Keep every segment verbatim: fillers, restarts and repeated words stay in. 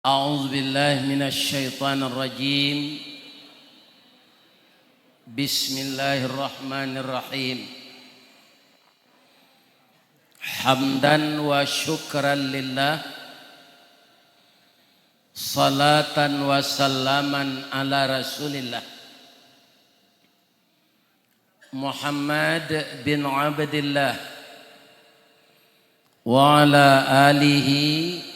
أعوذ بالله من الشيطان الرجيم. بسم الله الرحمن الرحيم. حمدا وشكرا لله، صلاة وسلاما على رسول الله، محمد بن عبد الله، وعلى آله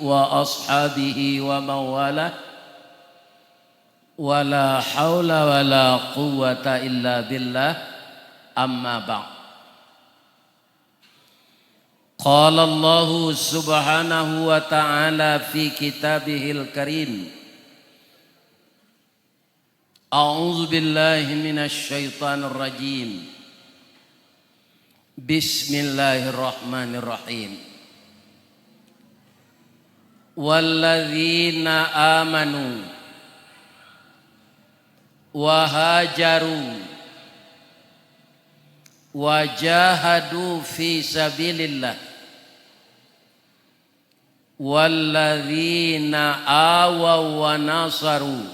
وأصحابه ومن والاه، ولا حول ولا قوة إلا بالله، أما بعد. قال الله سبحانه وتعالى في كتابه الكريم، أعوذ بالله من الشيطان الرجيم. بسم الله الرحمن الرحيم. والذين آمنوا وهاجروا وجاهدوا في سبيل الله والذين آووا ونصروا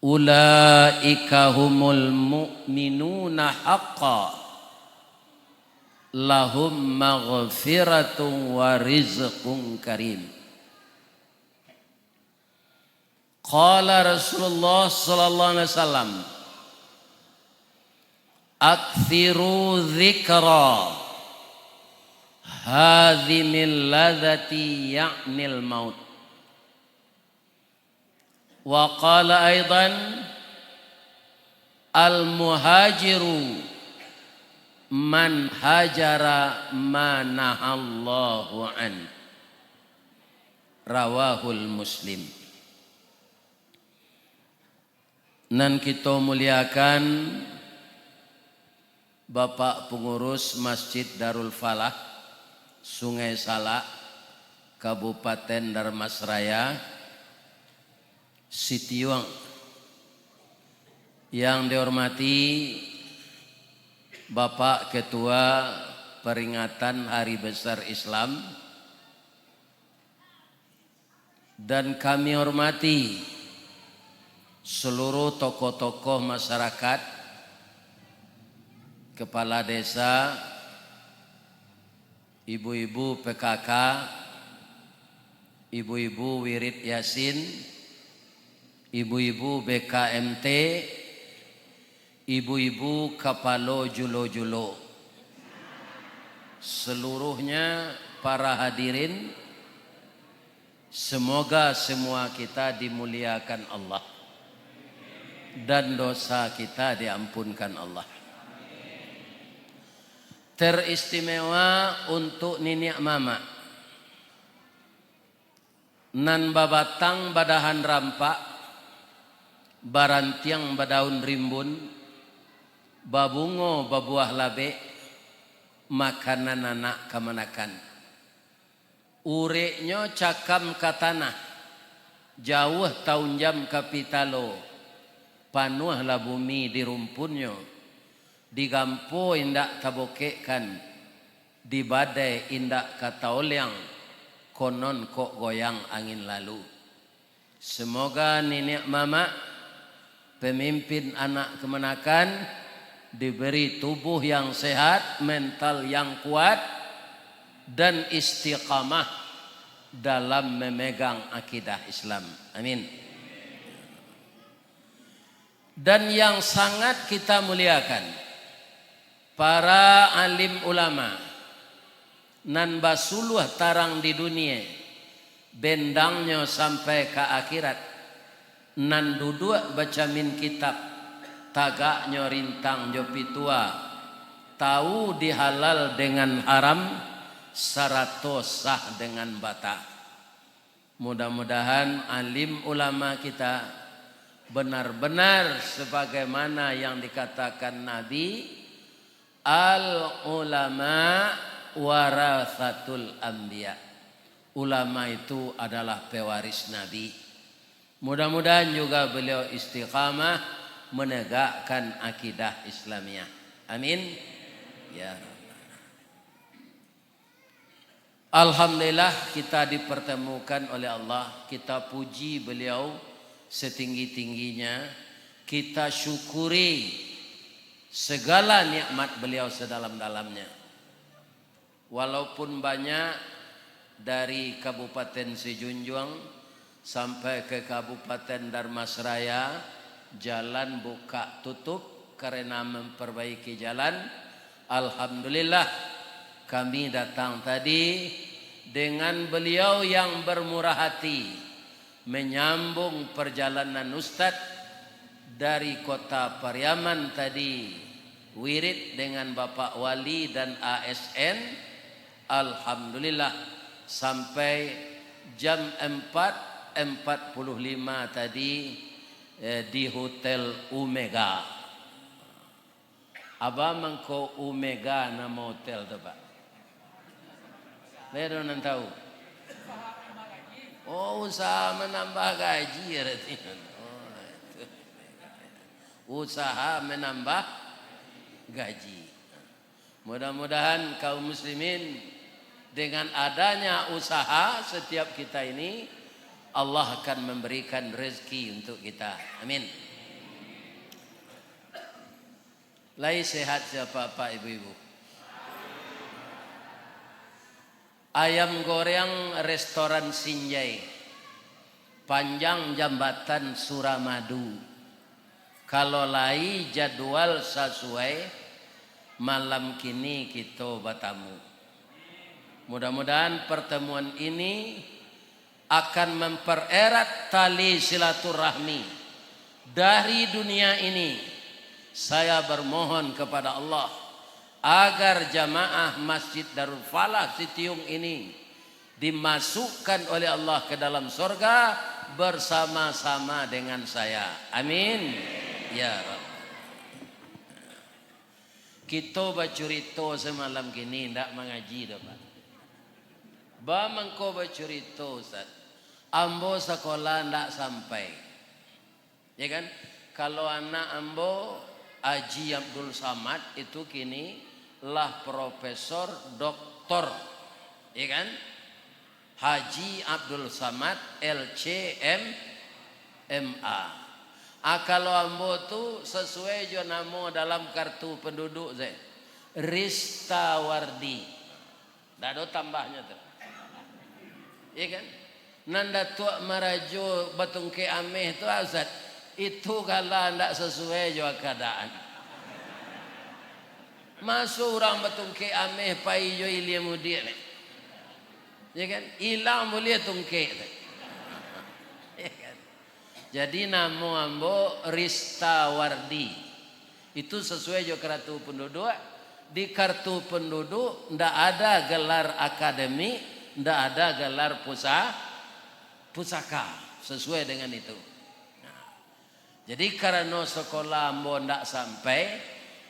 أولئك هم المؤمنون حقا لهم مغفرة ورزق كريم. قال رسول الله صلى الله عليه وسلم، أكثروا ذكر هاذم اللذة، يعني الموت. وقال أيضا، المهاجر من هجر ما نهى الله عنه. رواه مسلم. Nan kito muliakan, Bapak Pangurus Masjid Darul Falah, Sungai Salak, Kabupaten Dharmasraya, Sitiuang. Yang dihormati Bapak Ketua Peringatan Hari Besar Islam, dan kami hormati seluruh tokoh-tokoh masyarakat, kepala desa, ibu-ibu P K K, ibu-ibu wirid Yasin, ibu-ibu B K M T, ibu-ibu kapalo julo-julo, seluruhnya para hadirin, semoga semua kita dimuliakan Allah dan dosa kita diampunkan Allah. Teristimewa untuk niniak mamak. Nan babatang badahan rampak, barantiang badaun rimbun, babungo babuah labek, makanan anak kamanakan. Ureknyo cakam ka tanah, jauah taunjam ka pitalo, panuahlah bumi di rumpunnyo, digampo indak tabokekkan, di badai indak ka taoliang, konon kok goyang angin lalu. Semoga niniak mamak, pemimpin anak kamanakan, diberi tubuh yang sehat, mental yang kuat, dan istiqamah dalam memegang akidah Islam. Amin. Dan yang sangat kita muliakan, para alim ulama nan basuluah tarang di dunie, bendangnyo sampai ka akhirat, nan duduak bacamin kitab, tagaknyo rintang jo pitua, tahu di halal dengan haram, sarato sah dengan bata. Mudah-mudahan alim ulama kita benar-benar sebagaimana yang dikatakan Nabi, "Al-ulama warasatul anbiya." Ulama itu adalah pewaris Nabi. Mudah-mudahan juga beliau istiqamah menegakkan akidah Islamiah. Amin. Ya Rabbal Alamin. Alhamdulillah, kita dipertemukan oleh Allah. Kita puji Beliau setinggi-tingginya. Kita syukuri segala nikmat Beliau sedalam-dalamnya. Walaupun banyak dari Kabupaten Sijunjuang sampai ke Kabupaten Dharmasraya, jalan buka tutup karena memperbaiki jalan. Alhamdulillah, kami datang tadi dengan beliau yang bermurah hati, menyambung perjalanan Ustadz dari kota Pariaman tadi, wirid dengan Bapak Wali dan A S N, alhamdulillah, sampai jam empat empat puluh lima tadi, eh, di Hotel Omega. Aba mangko Omega namo hotel tu, Pak? Lai ado nan tahu? Oh, usaha manambah gaji, arati. Oh, itu. Usaha manambah gaji. Mudah-mudahan kaum muslimin, dengan adanya usaha setiap kita ini, Allah akan memberikan rezeki untuk kita. Amin. Lai sehat sia, Bapak, Ibu-ibu? Ayam goreng restoran Sinjai, panjang jambatan Suramadu. Kalau lai jadwal sasuai, malam kini kito batamu. Mudah-mudahan pertemuan ini akan mempererat tali silaturahmi. Dari dunia ini, saya bermohon kepada Allah agar jamaah Masjid Darul Falah Sitiung ini dimasukkan oleh Allah ke dalam sorga bersama-sama dengan saya. Amin. Ya Rabb. Kito bacurito samalam kini, ndak mangaji doh, Pak. Ba mangko bacurito, Ustaz. Ambo sakolah ndak sampai. Ya kan? Kalau anak ambo, Haji Abdul Samad, itu kini lah profesor, doktor. Ya kan? Haji Abdul Samad, L C M, M A. Ah, kalau ambo tu sasuai jo namo dalam kartu penduduk se, Ristawardi. Ndak ado tambahnyo tu. Iya kan? Nan Datuak Marajo batungkek ameh tu, Ustaz, itu gala ndak sasuai jo kaadaan. Maso urang batungkek ameh pai jo ilia mudiak ni. Ya kan? Ilang buliah tungkek tu. Ya kan? Jadi, namo ambo Ristawardi. Itu sasuai jo kartu penduduk. Di kartu penduduk ndak ada gelar akademik, ndak ada gelar pusa-, pusaka. Sasuai dengan itu. Nah, jadi, karano sakolah ambo ndak sampai,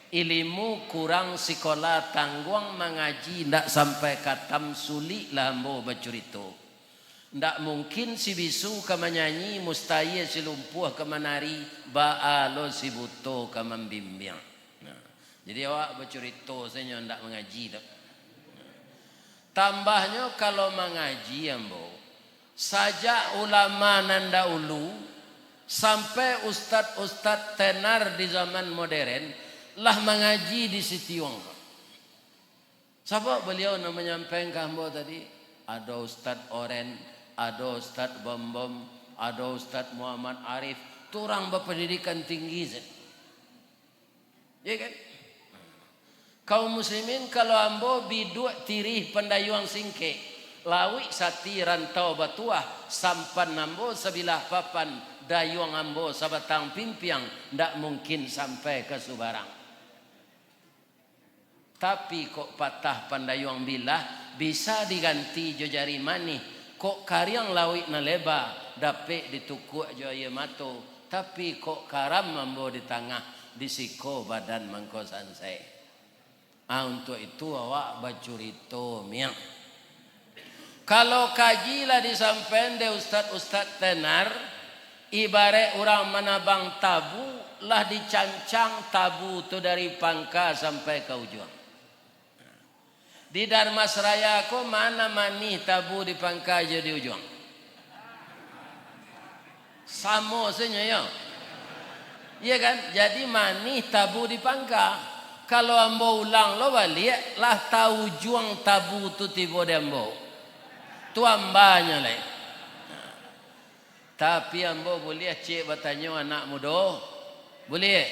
ilimu kurang, sikola tangguang, mangaji ndak sampai katam, suliklah ambo bacurito. Ndak mungkin si bisu ka manyanyi, mustahia si lumpuah ka manari, baa lo si buto ka mambimbiang. Nah, jadi awak bacurito sajo, ndak mangaji tu. Tambahnyo, kalau mangaji ambo, sajak ulama nan dahulu sampai ustad-ustad tenar di zaman moderen, lah mangaji di Sitiuang. Sabab baliau nan manyampaikan ka ambo tadi, ado Ustad Oren, ado Ustad Bombom, ado Ustad Muhammad Arif, tu urang bapandidikan tinggi se. Ya kan? Kaum muslimin, kalau ambo biduak tirih pandayuang singkek, lauik sati rantau batuah, sampan ambo sabilah papan, dayuang ambo sabatang pimpiang, ndak mungkin sampai ka subarang. Tapi kok patah pandayuang bilah, bisa diganti jo jari manih. Kok kariang lauik nan leba, dapek ditukuak jo aia mato. Tapi kok karam ambo di tangah, di siko badan mangko sansai. Ah, untuak itu awak bacurito, miang. Kalau kaji lah disampaian dek ustad-ustad tenar, ibarat urang manabang tabu, lah dicancang tabu tu dari pangka sampai ka ujuang. Di Dharmasraya ko, mana manih tabu di pangka jo di ujuang? Samo sajo, yo. Iya kan? Jadi, manih tabu di pangka. Kalau ambo ulang lo baliak, lah taujuang tabu tu tibo di ambo. Tu ambanyo lai. Tapi ambo buliah ciek batanyo anak mudo? Buliah?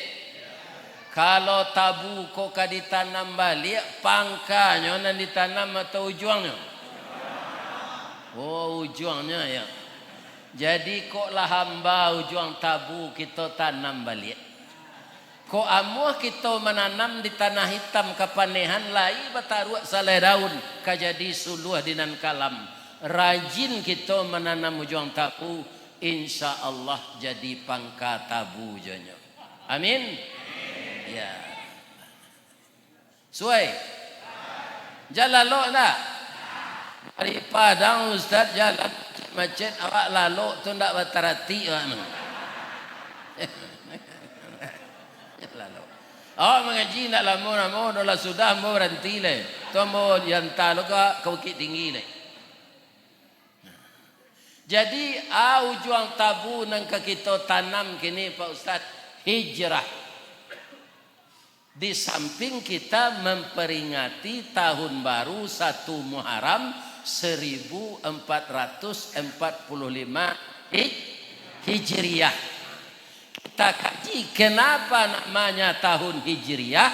Kalau tabu ko ka ditanam baliak, pangkanyo nan ditanam atau ujuangnyo? Oh, ujuangnyo, yo. Jadi, kok lah amba ujuang tabu kito tanam baliak? Kok amuah kito mananam di tanah itam kapanehan, lai bataruak salai daun, ka jadi suluah di nan kalam. Rajin kito mananam ujuang tabu, insya Allah jadi pangka tabu jonyo. Amin. Ya. Suai. Jan lalok ndak? Dari Padang, Ustaz, jalan macet, awak lalok tu ndak bataratik awak tu. Lalok. Awak mangaji ndak lamo-lamo, dah lah sudah, ambo baranti lai. Tu ambo dianta lo ka, ka Bukittinggi lai. Jadi, a ujuang tabu nan ka kito tanam kini, Pak Ustaz, hijrah. Di samping kita memperingati tahun baru satu Muharram seribu empat ratus empat puluh lima Hij-, Hijriah. Kita kaji, kenapa namanya tahun Hijriah?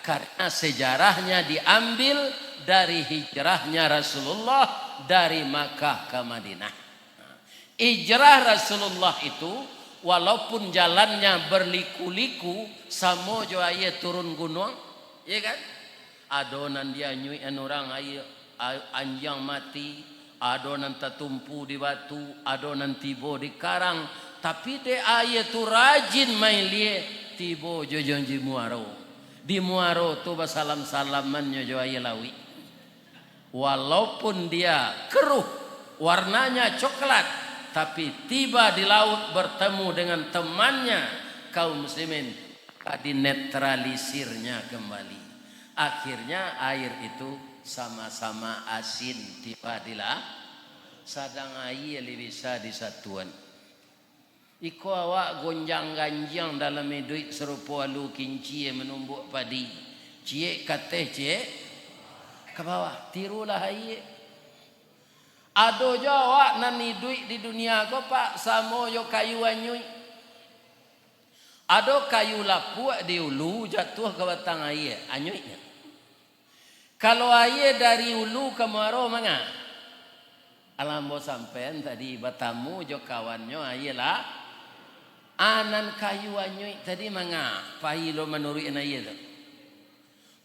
Karena sejarahnya diambil dari hijrahnya Rasulullah dari Makkah ke Madinah. Hijrah Rasulullah itu, walaupun jalannya berliku-liku, samo jo aia turun gunuang, iya kan? Ado nan dianyuikan urang aia, a-, anjiang mati, ado nan tatumpu di batu, ado nan tibo di karang, tapi dek aia tu rajin mailie, tibo jo, jo di muaro. Di muaro tu basalam-salamannyo jo aia lauik. Walaupun dia keruh, warnanya coklat, tapi tiba di laut bertemu dengan temannya, kaum muslimin, maka dinetralisirnya kembali. Akhirnya air itu sama-sama asin tiba di la-, sadang aia lai bisa disatuan. Iko awak gonjang-ganjiang dalam iduik sarupo alu kincie manumbuak padi. Ciek ka ateh, ciek ka bawah. Tirulah aia. Ado jo awak nan iduik di dunia ko, Pak, samo jo kayu anyuik. Ado kayu lapuak di ulu, jatuah ka batang aia, anyuiknyo. Kalau aia dari ulu ka muaro, manga? Alah ambo sampaian tadi, batamu jo kawannyo aia lah. A, nan kayu anyuik tadi manga? Pai lo manuruik aia tu.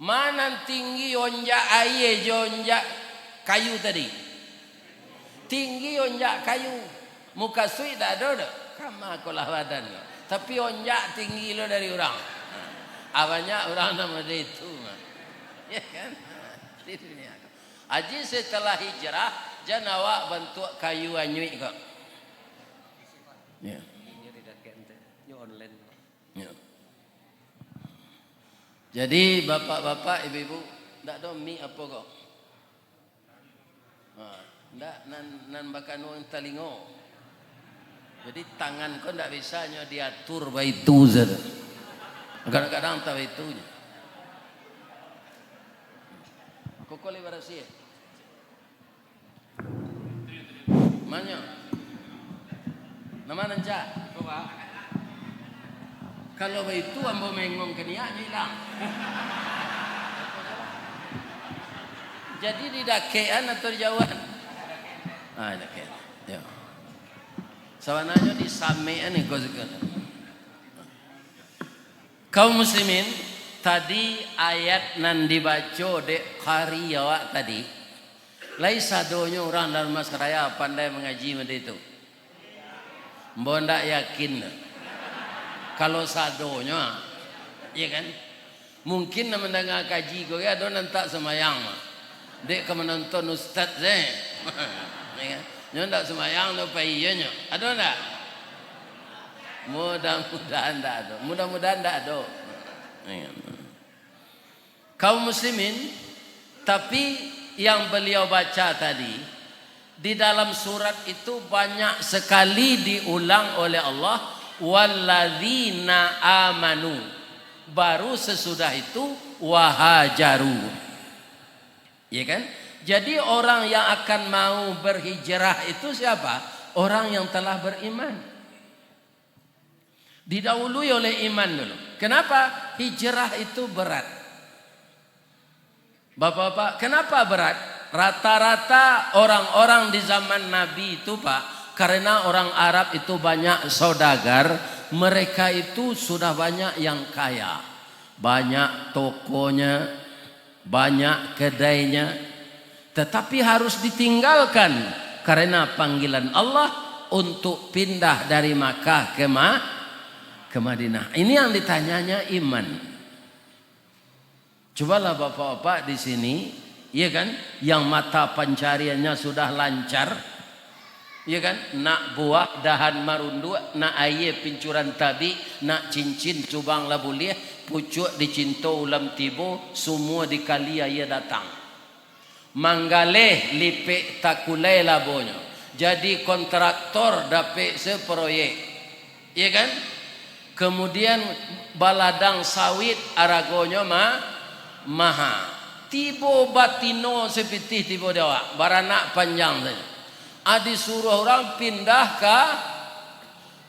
Ma nan tinggi onjak aia jo onjak kayu tadi? Tinggi onjak kayu. Mukasuik dak ado doh. Kama kolah badan ko. Tapi onjak tinggi lo dari urang. A, banyak urang nan model itu, mah. Ya kan? Di dunia ko. Aji, setelah hijrah, jan awak bantuak kayu anyuik ko. Ya. Ya. Jadi, bapak-bapak, ibu-ibu, ndak ado mik apo ko? Ha, ndak, nan, nan bakanuang talingo. Jadi, tangan ko ndak bisa nyo diatur baitu sajo. Kadang-kadang tak baitu nyo. Koko lai barasiah. Manyo? Nama nan cak? Kalau baitu, ambo mengong ka niaknyo ilang. Jadi, di dakekan atau di jauhan? Ah, dakek. Yo. Sabananyo di samekan iko siko. Kaum muslimin, tadi ayat nan dibaco dek qari awak tadi, lai sadonyo urang Dharmasraya pandai mangaji model itu? Ambo ndak yakin. Kalau sadonyo, ah, iya kan? Mungkin nan mandanga kaji ko, ado nan tak sambayang, ah. Dek ka manonton ustaz se. Ya kan? Nyo ndak sumbayang tu, pai iyo nyo. Ado ndak? Mudah-mudahan ndak ado. Mudah-mudahan ndak ado. Kaum muslimin, Tapi yang beliau baca tadi, di dalam surat itu banyak sekali diulang oleh Allah, "Walladzina amanu." Baru sesudah itu, "Wahajaru." Ya kan? Jadi orang yang akan mau berhijrah itu siapa? Orang yang telah beriman. Didahului oleh iman dulu. Kenapa? Hijrah itu berat. Bapak-bapak, kenapa berat? Rata-rata orang-orang di zaman Nabi itu, Pak, karena orang Arab itu banyak saudagar, mereka itu sudah banyak yang kaya. Banyak tokonya, banyak kedainya, tetapi harus ditinggalkan karena panggilan Allah untuk pindah dari Makkah ke Ma-, ke Madinah. Ini yang ditanyanya iman. Cobalah bapak-bapak di sini, ya kan, yang mata pancariannya sudah lancar, ya kan, nak buah dahan marunduak, nak aia pincuran tabik, nak cincin cubang lah buliah, pucuak dicinto ulam tibo, sumua dikali aia datang. Manggaleh lipek takulai labonyo, jadi kontraktor dapek seproyek. Iya kan? Kemudian baladang sawit aragonyo ma-, maha. Tibo batino sapitih tibo di awak, baranak panjang sajo. A disuruah urang pindah ka,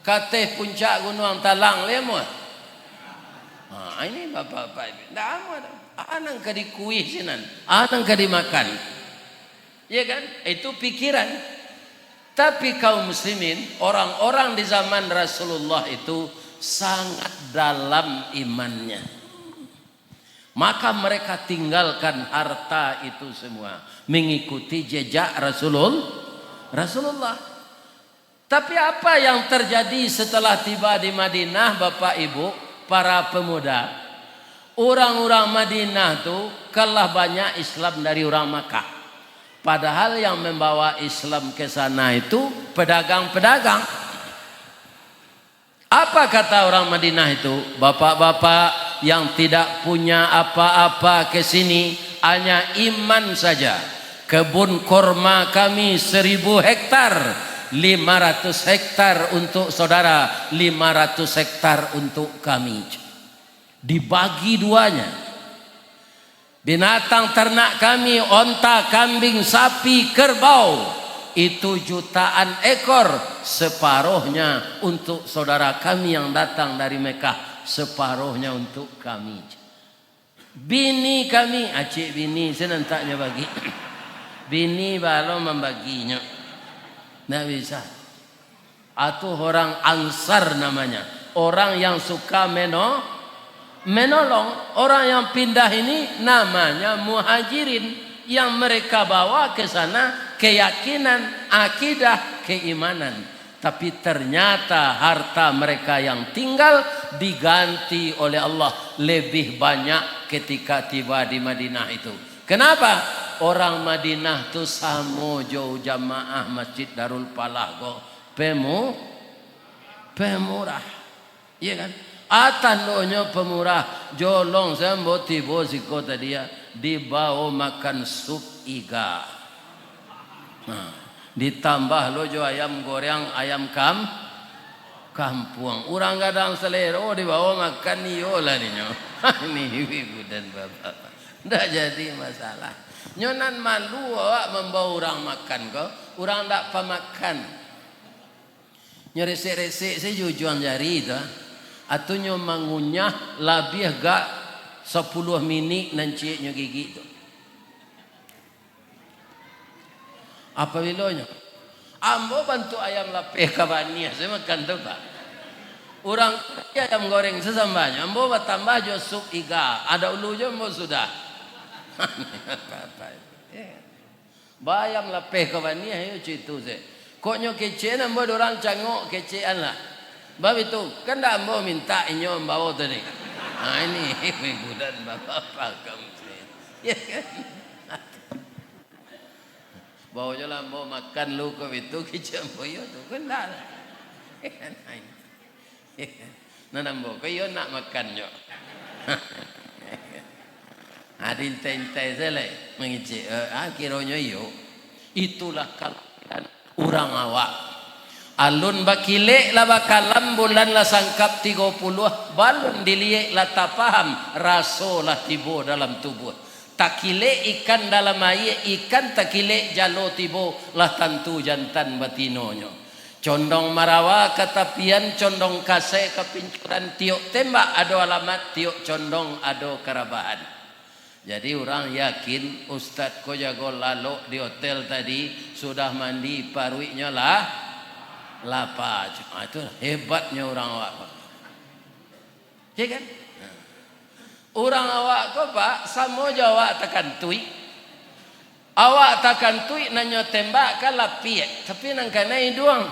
ka ateh puncak Gunuang Talang, lai amuah? Ha, ini bapak-bapak ini, ndak amuah doh. A nan ka dikuih sinan, a nan ka dimakan. Ya kan? Itu pikiran. Tapi kaum muslimin, orang-orang di zaman Rasulullah itu sangat dalam imannya. Maka mereka tinggalkan harta itu semua, mengikuti jejak Rasulul-, Rasulullah. Tapi apa yang terjadi setelah tiba di Madinah, Bapak Ibu, para pemuda? Urang-urang Madinah tu kalah banyak Islam dari urang Makkah. Padahal yang membawa Islam ke sana itu pedagang-pedagang. Apa kata orang Madinah itu? "Bapak-bapak yang tidak punya apa-apa ke sini, hanya iman saja. Kebun korma kami seribu hektar, lima ratus hektar untuk saudara, lima ratus hektar untuk kami." Dibagi duanya. Binatang ternak kami, onta, kambing, sapi, kerbau, itu jutaan ekor, separohnya untuk saudara kami yang datang dari Mekah, separohnya untuk kami. Bini kami, acik bini, sinan taknyo bagi. Bini balo mambaginyo. Ndak bisa. Atu orang Ansar namanya, orang yang suka meno-, menolong. Orang yang pindah ini namanya Muhajirin, yang mereka bawa ke sana keyakinan, akidah, keimanan. Tapi ternyata harta mereka yang tinggal diganti oleh Allah lebih banyak ketika tiba di Madinah itu. Kenapa? Orang Madinah tu samo jo jamaah Masjid Darul Falah ko. Pemu-, pemurah. Iya kan? Atandonyo pemurah, jolong sambo tibo siko tadi ya, dibawo makan sup iga. Nah, ditambah lo jo ayam goreng, ayam kam-, kampuang. Urang gadang salero dibawo makan, iyolah ninyo. Ini ibu dan bapak. Ndak jadi masalah. Nyo nan malu awak mambawo urang makan ko, urang ndak pamakan. Nyo resek-resek sajo ujuang jari tu, ah. Atau nyo mangunyah labiah gak sapuluah minik nan ciek nyo gigik tu. Apo bilonyo? Ambo bantuak ayam lapeh ka baniah, sajo makan tu, Pak. Urang ayam goreng sasambahnyo, ambo batambah jo sup iga, ado ulu jo ambo sudah. Bayam lapeh ka baniah, iyo cito se. Kok nyo kecek, ambo dek urang cangok kecekan lah. Bab itu, kan ndak ambo mintak inyo mambawo tadi. Ha, ini bulan bapak kaum muslimin. Ya kan? Bawo jo lah ambo makan lu kok itu, kecek ambo iyo tu, kan ndak lah. Nah, ambo ko iyo nak makan jo. Ha, diintai-intai sajo lai mangecek. Eh, ah, kironyo iyo. Itulah kalahiran urang awak. Alun bakilek lah bakalam, bulan lah sangkap tigo puluah, balun diliek lah tapaham, raso lah tibo dalam tubuah. Takilek ikan dalam aia, ikan takilek jalo tibo, lah tantu jantan batinonyo. Condong marawa ka tapian, condong kasai ka pincuran, tiok tembak ado alamat, tiok condong ado karabahan. Jadi, urang yakin ustad ko jago lalok di hotel tadi, sudah mandi, paruiknyo lah lapa. Ah, itu hebatnyo urang awak ko. Ya kan? Urang awak ko, Pak, samo jo awak takantuik. Awak takantuik, nan nyo tembak kan lapiak, tapi nan kanai iduang.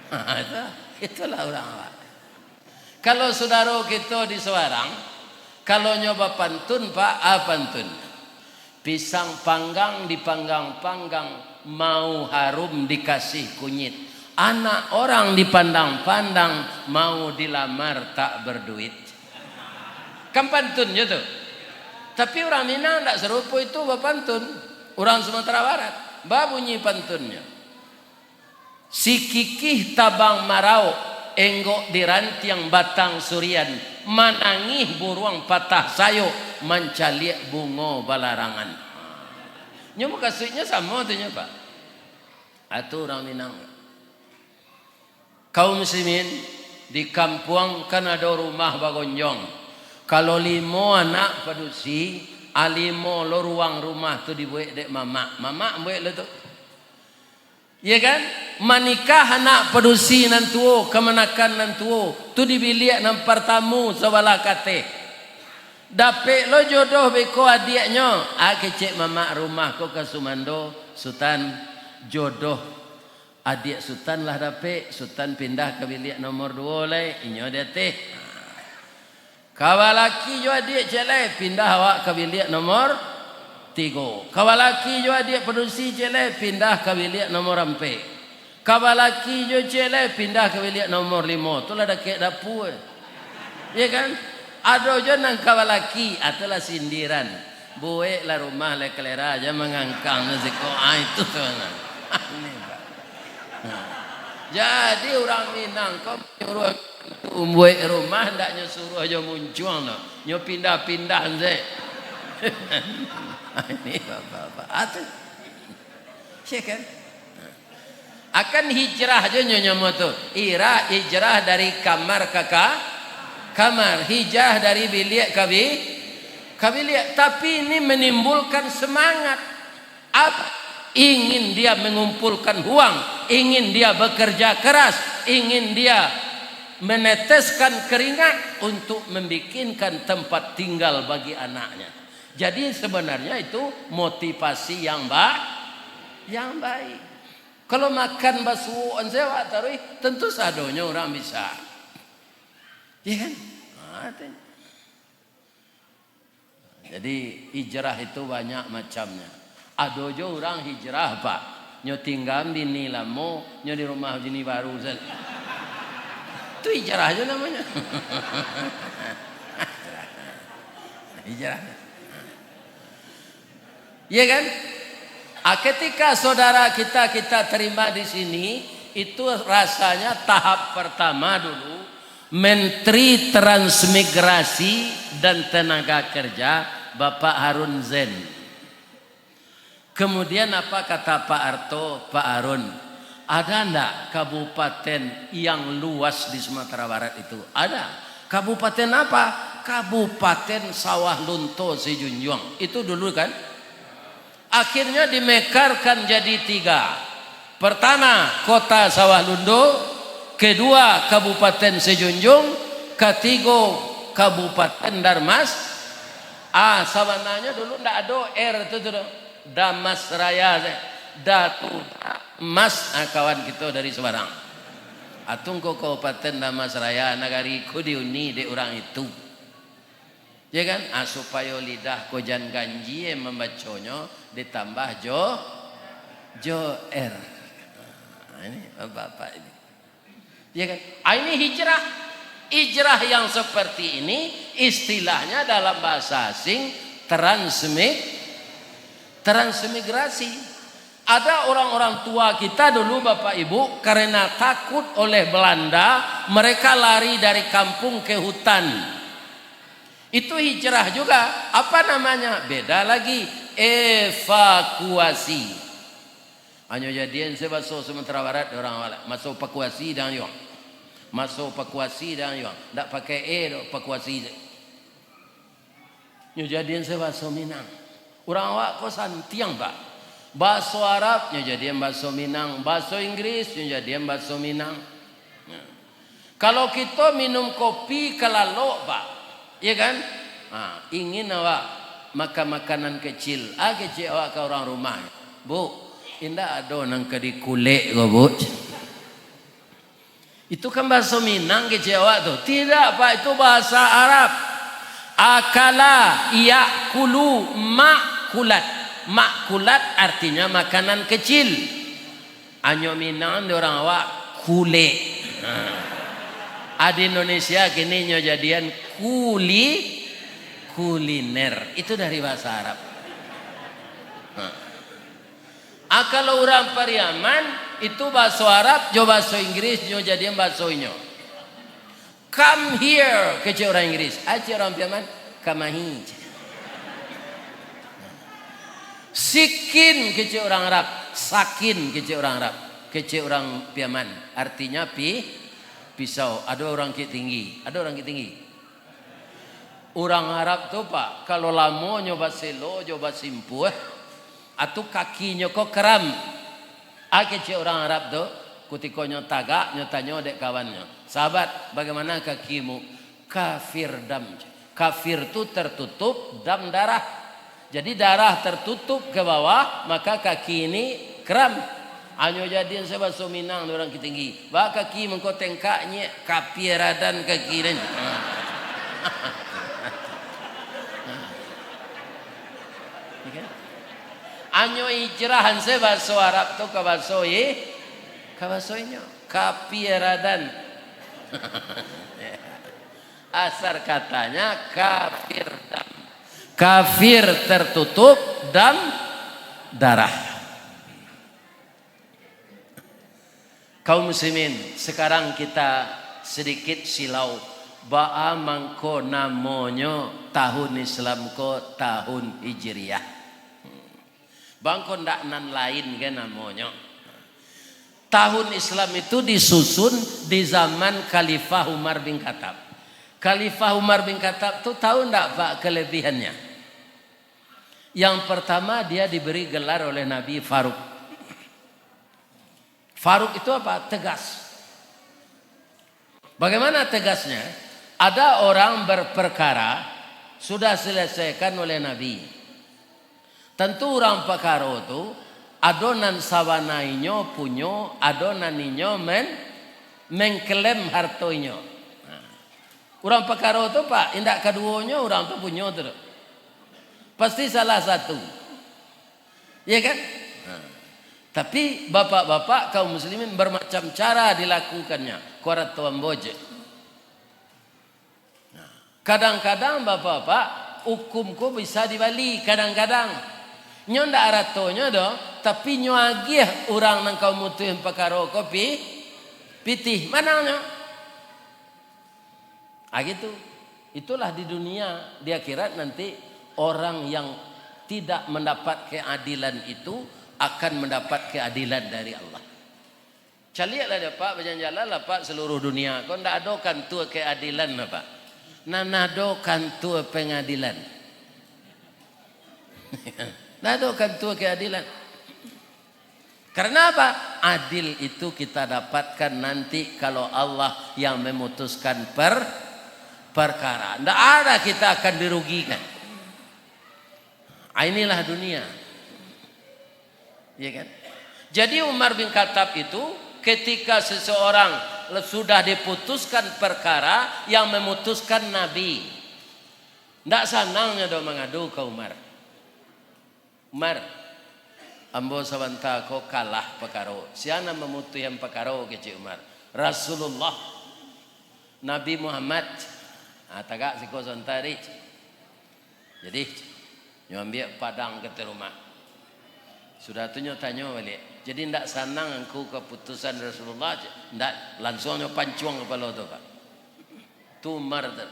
Ha, itu, itulah urang awak. Kalau sudaro kito di Sawarang, kalau nyo bapantun, Pak, a pantun. Pisang panggang dipanggang-panggang, mau harum dikasih kunyit. Anak orang dipandang-pandang, mau dilamar tak berduit. Kan pantun jo tu. Tapi urang Minang ndak sarupo itu bapantun. Urang Sumatera Barat, babunyi pantunnyo. Sikikih tabang marauk, enggok di rantiang batang surian, manangih buruang patah sayok, mancaliak bungo balarangan. Nyo mukasuiknyo samo tu nyo, Pak. Atu urang Minang. Kaum muslimin, di kampuang kan ado rumah bagonjong. Kalau limo anak padusi, a limo lo ruang rumah tu dibuek dek mamak. Mamak buek lo tu. Iya kan? Manikah anak padusi nan tuo, kamanakan nan tuo, tu di biliak nan partamu sabalah kateh. Dapek lo jodoh beko adiaknyo, a kecek mamak rumah ko ka sumando, Sutan, jodoh adiak Sutan lah dapek, Sutan pindah ka biliak nomor duo lai, inyo di ateh. Kabalaki jo adiak ciek lai, pindah awak ka biliak nomor tigo. Kabalaki jo adiak padusi ciek lai, pindah ka biliak nomor ampek. Kabalaki jo ciek lai, pindah ka biliak nomor limo. Tu lah dakek dapua. Iya kan? Ado jo nan kabalaki, a tu lah sindiran. Bueklah rumah lai kalera, jan mangangkang tu siko. Ah, itu tu nah. Ini, Pak. Nah. Jadi urang Minang ko manyuruah Buek rumah ndak nyo suruah jo muncuang no. Nyo pindah-pindah se. Ini bapak-bapak. Ah, tu. Iya kan? Akan hijrah jo nyo nyamo tu. Ira hijrah dari kamar ka ka-, kamar. Hijrah dari biliak ka bi-, ka biliak. Tapi ini menimbulkan semangat. Apa? Ingin dia mengumpulkan uang, ingin dia bekerja keras, ingin dia meneteskan keringat untuk membikinkan tempat tinggal bagi anaknya. Jadi sebenarnya itu motivasi yang ba-, yang baik. Kalau makan basuokan se awak taruih, tentu sadonyo urang bisa. Iya kan? Nah, itu. Jadi, hijrah itu banyak macamnya. Ado jo urang hijrah, Pak. Nyo tinggaan bini lamo, nyo di rumah bini baru sajo. Tu hijrah jo namonyo. Hijrah. Iya kan? Ah, ketika saudara kita, kita terima di sini, itu rasanya tahap pertama dulu, Menteri Transmigrasi dan Tenaga Kerja, Bapak Harun Zain. Kemudian apa kata Pak Arto, Pak Harun, ada ndak kabupaten yang luas di Sumatera Barat itu? Ada. Kabupaten apa? Kabupaten Sawah Lunto Sijunjuang. Itu dulu kan? Akhirnya dimekarkan jadi tiga. Pertama, Kota Sawah Lunto, kedua, Kabupaten Sijunjung, katigo, Kabupaten Darmas. Ah, sabananyo dulu ndak ado R tu, tu doh. Damas Raya se. Datu Mas, ah, kawan kito dari Sabarang. Atungko Kabupaten Damas Raya, nagari ko diuni dek urang itu. Ya kan? Ah, supayo lidah ko jan ganjie mambaconyo, ditambah jo, jo R. Ah, ini bapak-bapak ini. Ya kan? Ah, ini hijrah. Hijrah yang seperti ini istilahnya dalam bahasa asing Transmi-, transmigrasi. Ada orang-orang tua kita dulu, Bapak Ibu, karena takut oleh Belanda, mereka lari dari kampung ke hutan. Itu hijrah juga. Apa namanya? Beda lagi. Evakuasi. Hanyo jadian se baso Sumatera Barat dek urang awak. Maso pakuasi dang yuang. Maso pakuasi dang yuang. Ndak pakai e doh, pakuasi se. Nyo jadian se baso Minang. Urang awak ko santiang, Pak. Baso Arab nyo jadian baso Minang, baso Inggris nyo jadian baso Minang. Nah. Kalau kito minum kopi ka lalok, Pak, iyo kan? Ha, ingin awak makan makanan kecil, ah, kecek awak ka urang rumah, "Bu, indak ado nan ka dikulek ko, Bu?" Itu kan bahaso Minang kecek awak tu. Tidak, Pak, itu bahasa Arab. Akala, yakulu, makulat. Makulat artinya makanan kecil. Anyo Minang di urang awak, kulek. Ha. Ado Indonesia kini nyo jadian kuli-, kuliner. Itu dari bahasa Arab. Ha. Ah, kalau urang Pariaman, itu bahaso Arab jo bahaso Inggris nyo jadian bahaso inyo. "Come here," kecek urang Inggris. Ai, cek urang Piaman, "Kamahi," cek. "Sikin," kecek urang Arab. "Sakin," kecek urang Arab. Kecek urang Piaman, artinya pi-, pisau. Ado urang Bukik Tinggi? Ado urang Bukik Tinggi? Urang Arab tu, Pak, kalau lamonyo baselo jo basimpuah, atu kakinyo ko keram. A kecek urang Arab tu, kutiko nyo tagak, nyo tanyo dek kawannyo, "Sahabat, bagaimana kakimu?" "Kafir dam." Kafir tu tertutup, dam darah. Jadi darah tertutup ke bawah, maka kaki ini keram. Anyo jadian se bahaso Minang di urang Bukik Tinggi. "Ba kaki mangko tengkak nyek, kapia radan kaki den." Ya kan? Anyo hijrahan se bahaso Arab tu ka bahaso i-, ka bahaso inyo. Kapia radan. Asal katanya kafir dam. Kafir tertutup, dam darah. Kaum muslimin, sekarang kita sedikit silau. Baa mangko namonyo tahun Islam ko tahun Hijriah? Baa mangko ndak nan lain ka namonyo? Tahun Islam itu disusun di zaman Khalifah Umar bin Khattab. Khalifah Umar bin Khattab tu tahu ndak, Pak, kelebihannya? Yang pertama, dia diberi gelar oleh Nabi Faruk. Faruk itu apa? Tegas. Bagaimana tegasnya? Ada orang berperkara, sudah selesaikan oleh Nabi. Tantu urang pakaro tu, ado nan sabana inyo punyo, ado nan inyo men-, mengklaim harto inyo. Nah, urang pakaro tu, Pak, indak kaduonyo urang tu punyo tu. Pasti salah satu. Iya kan? Nah, tapi bapak-bapak kaum muslimin bermacam cara dilakukannya. Ko arato ambo je. Nah, kadang-kadang, bapak-bapak, hukum ko bisa dibali, kadang-kadang. Nyo ndak aratonyo doh, tapi nyo agiah urang nan ka mamutuih pakaro ko pi-, pitih, manangnyo. Ah, gitu. Itulah di dunia, di akhirat nanti orang yang tidak mendapat keadilan itu akan mendapat keadilan dari Allah. Caliaklah dek Apak, bajalan-jalanlah Apak seluruh dunia. Ko ndak ado kantua keadilan, Pak. Nan ado kantua pengadilan. Ndak ado kantua keadilan. Karena apa? Adil itu kita dapatkan nanti kalau Allah yang memutuskan per-, perkara. Ndak ada kita akan dirugikan. Ah, inilah dunia. Iya kan? Jadi Umar bin Khattab itu, ketika seseorang le-, sudah diputuskan perkara, yang memutuskan Nabi. Ndak sanang nyo doh mangadu ka Umar. "Umar, ambo sabanta ko kalah pakaro. Sia nan mamutuihan pakaro?" kecek Umar. "Rasulullah, Nabi Muhammad." Ah, tagak siko sabanta, Rik. Jadi, Nyo ambiak padang ka ateh rumah. Sudah tu nyo tanyo baliak, "Jadi ndak sanang angku kaputusan Rasulullah?" Ndak, lansuang nyo pancuang kapalo tu, Pak. Tu Umar tu.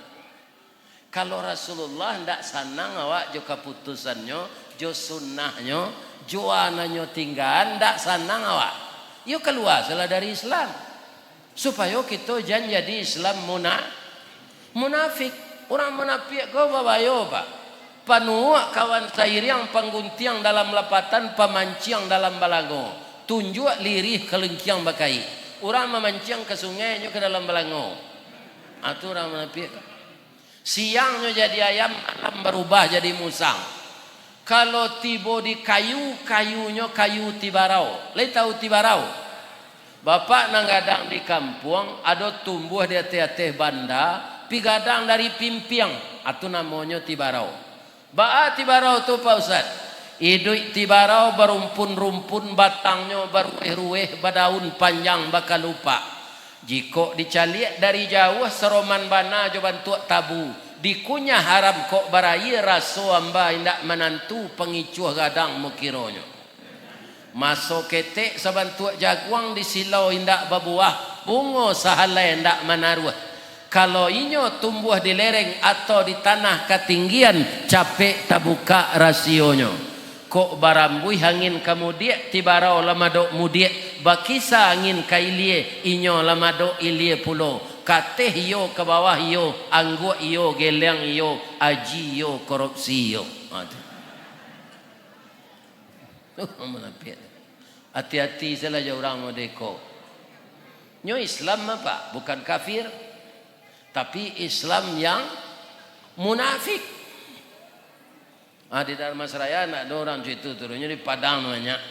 Kalau Rasulullah ndak sanang awak jo kaputusannyo, jo sunnahnyo, jo a nan nyo tinggaan, ndak sanang awak, iyo kalua salah dari Islam. Supayo kito jan jadi Islam muna-, munafik. Urang munafik ko babayo, Pak. Panuak kawan sairiang, pangguntiang dalam lapatan, pamanciang dalam balango. Tunjuak lirih kalingkiang bakaik. Urang mamanciang ka sungai, nyo ka dalam balango. Ah, tu urang munafik. Siangnyo jadi ayam, malam barubah jadi musang. Kalau tibo di kayu, kayunyo kayu tibarau. Lai tahu tibarau? Bapak nan gadang di kampuang, ado tumbuah di ateh-ateh banda, pi gadang dari pimpiang, atu namonyo tibarau. Baa tibarau tu, Pak Ustaz? Iduik tibarau barumpun-rumpun, batangnyo baruweh-ruweh, badaun panjang bakalupak. Jikok dicaliak dari jauah, saroman bana jo bantuak tabu. Dikunyah haram kok barayie, raso amba indak manantu, pangicuah gadang mukironyo. Maso ketek sabantuak jaguang, disilau indak babuah, bungo sahalai indak manaruah. Kalau inyo tumbuah di lereng atau di tanah katinggian, capek tabukak rasionyo. Kok barambuih angin ka mudiak, tibarau lah madok mudiak, bakisa angin ka ilie, inyo lah madok ilie pulo. Ka ateh iyo, ka bawah iyo, angguak iyo, geleang iyo, aji iyo, korupsi iyo. Ha, tu. Munafik. Ati-ati salah jo urang modeko. Nyo Islam apa? Bukan kafir, tapi Islam yang munafik. Ah, di Dharmasraya ndak ado urang cak itu, turunnyo di Padang tu banyak.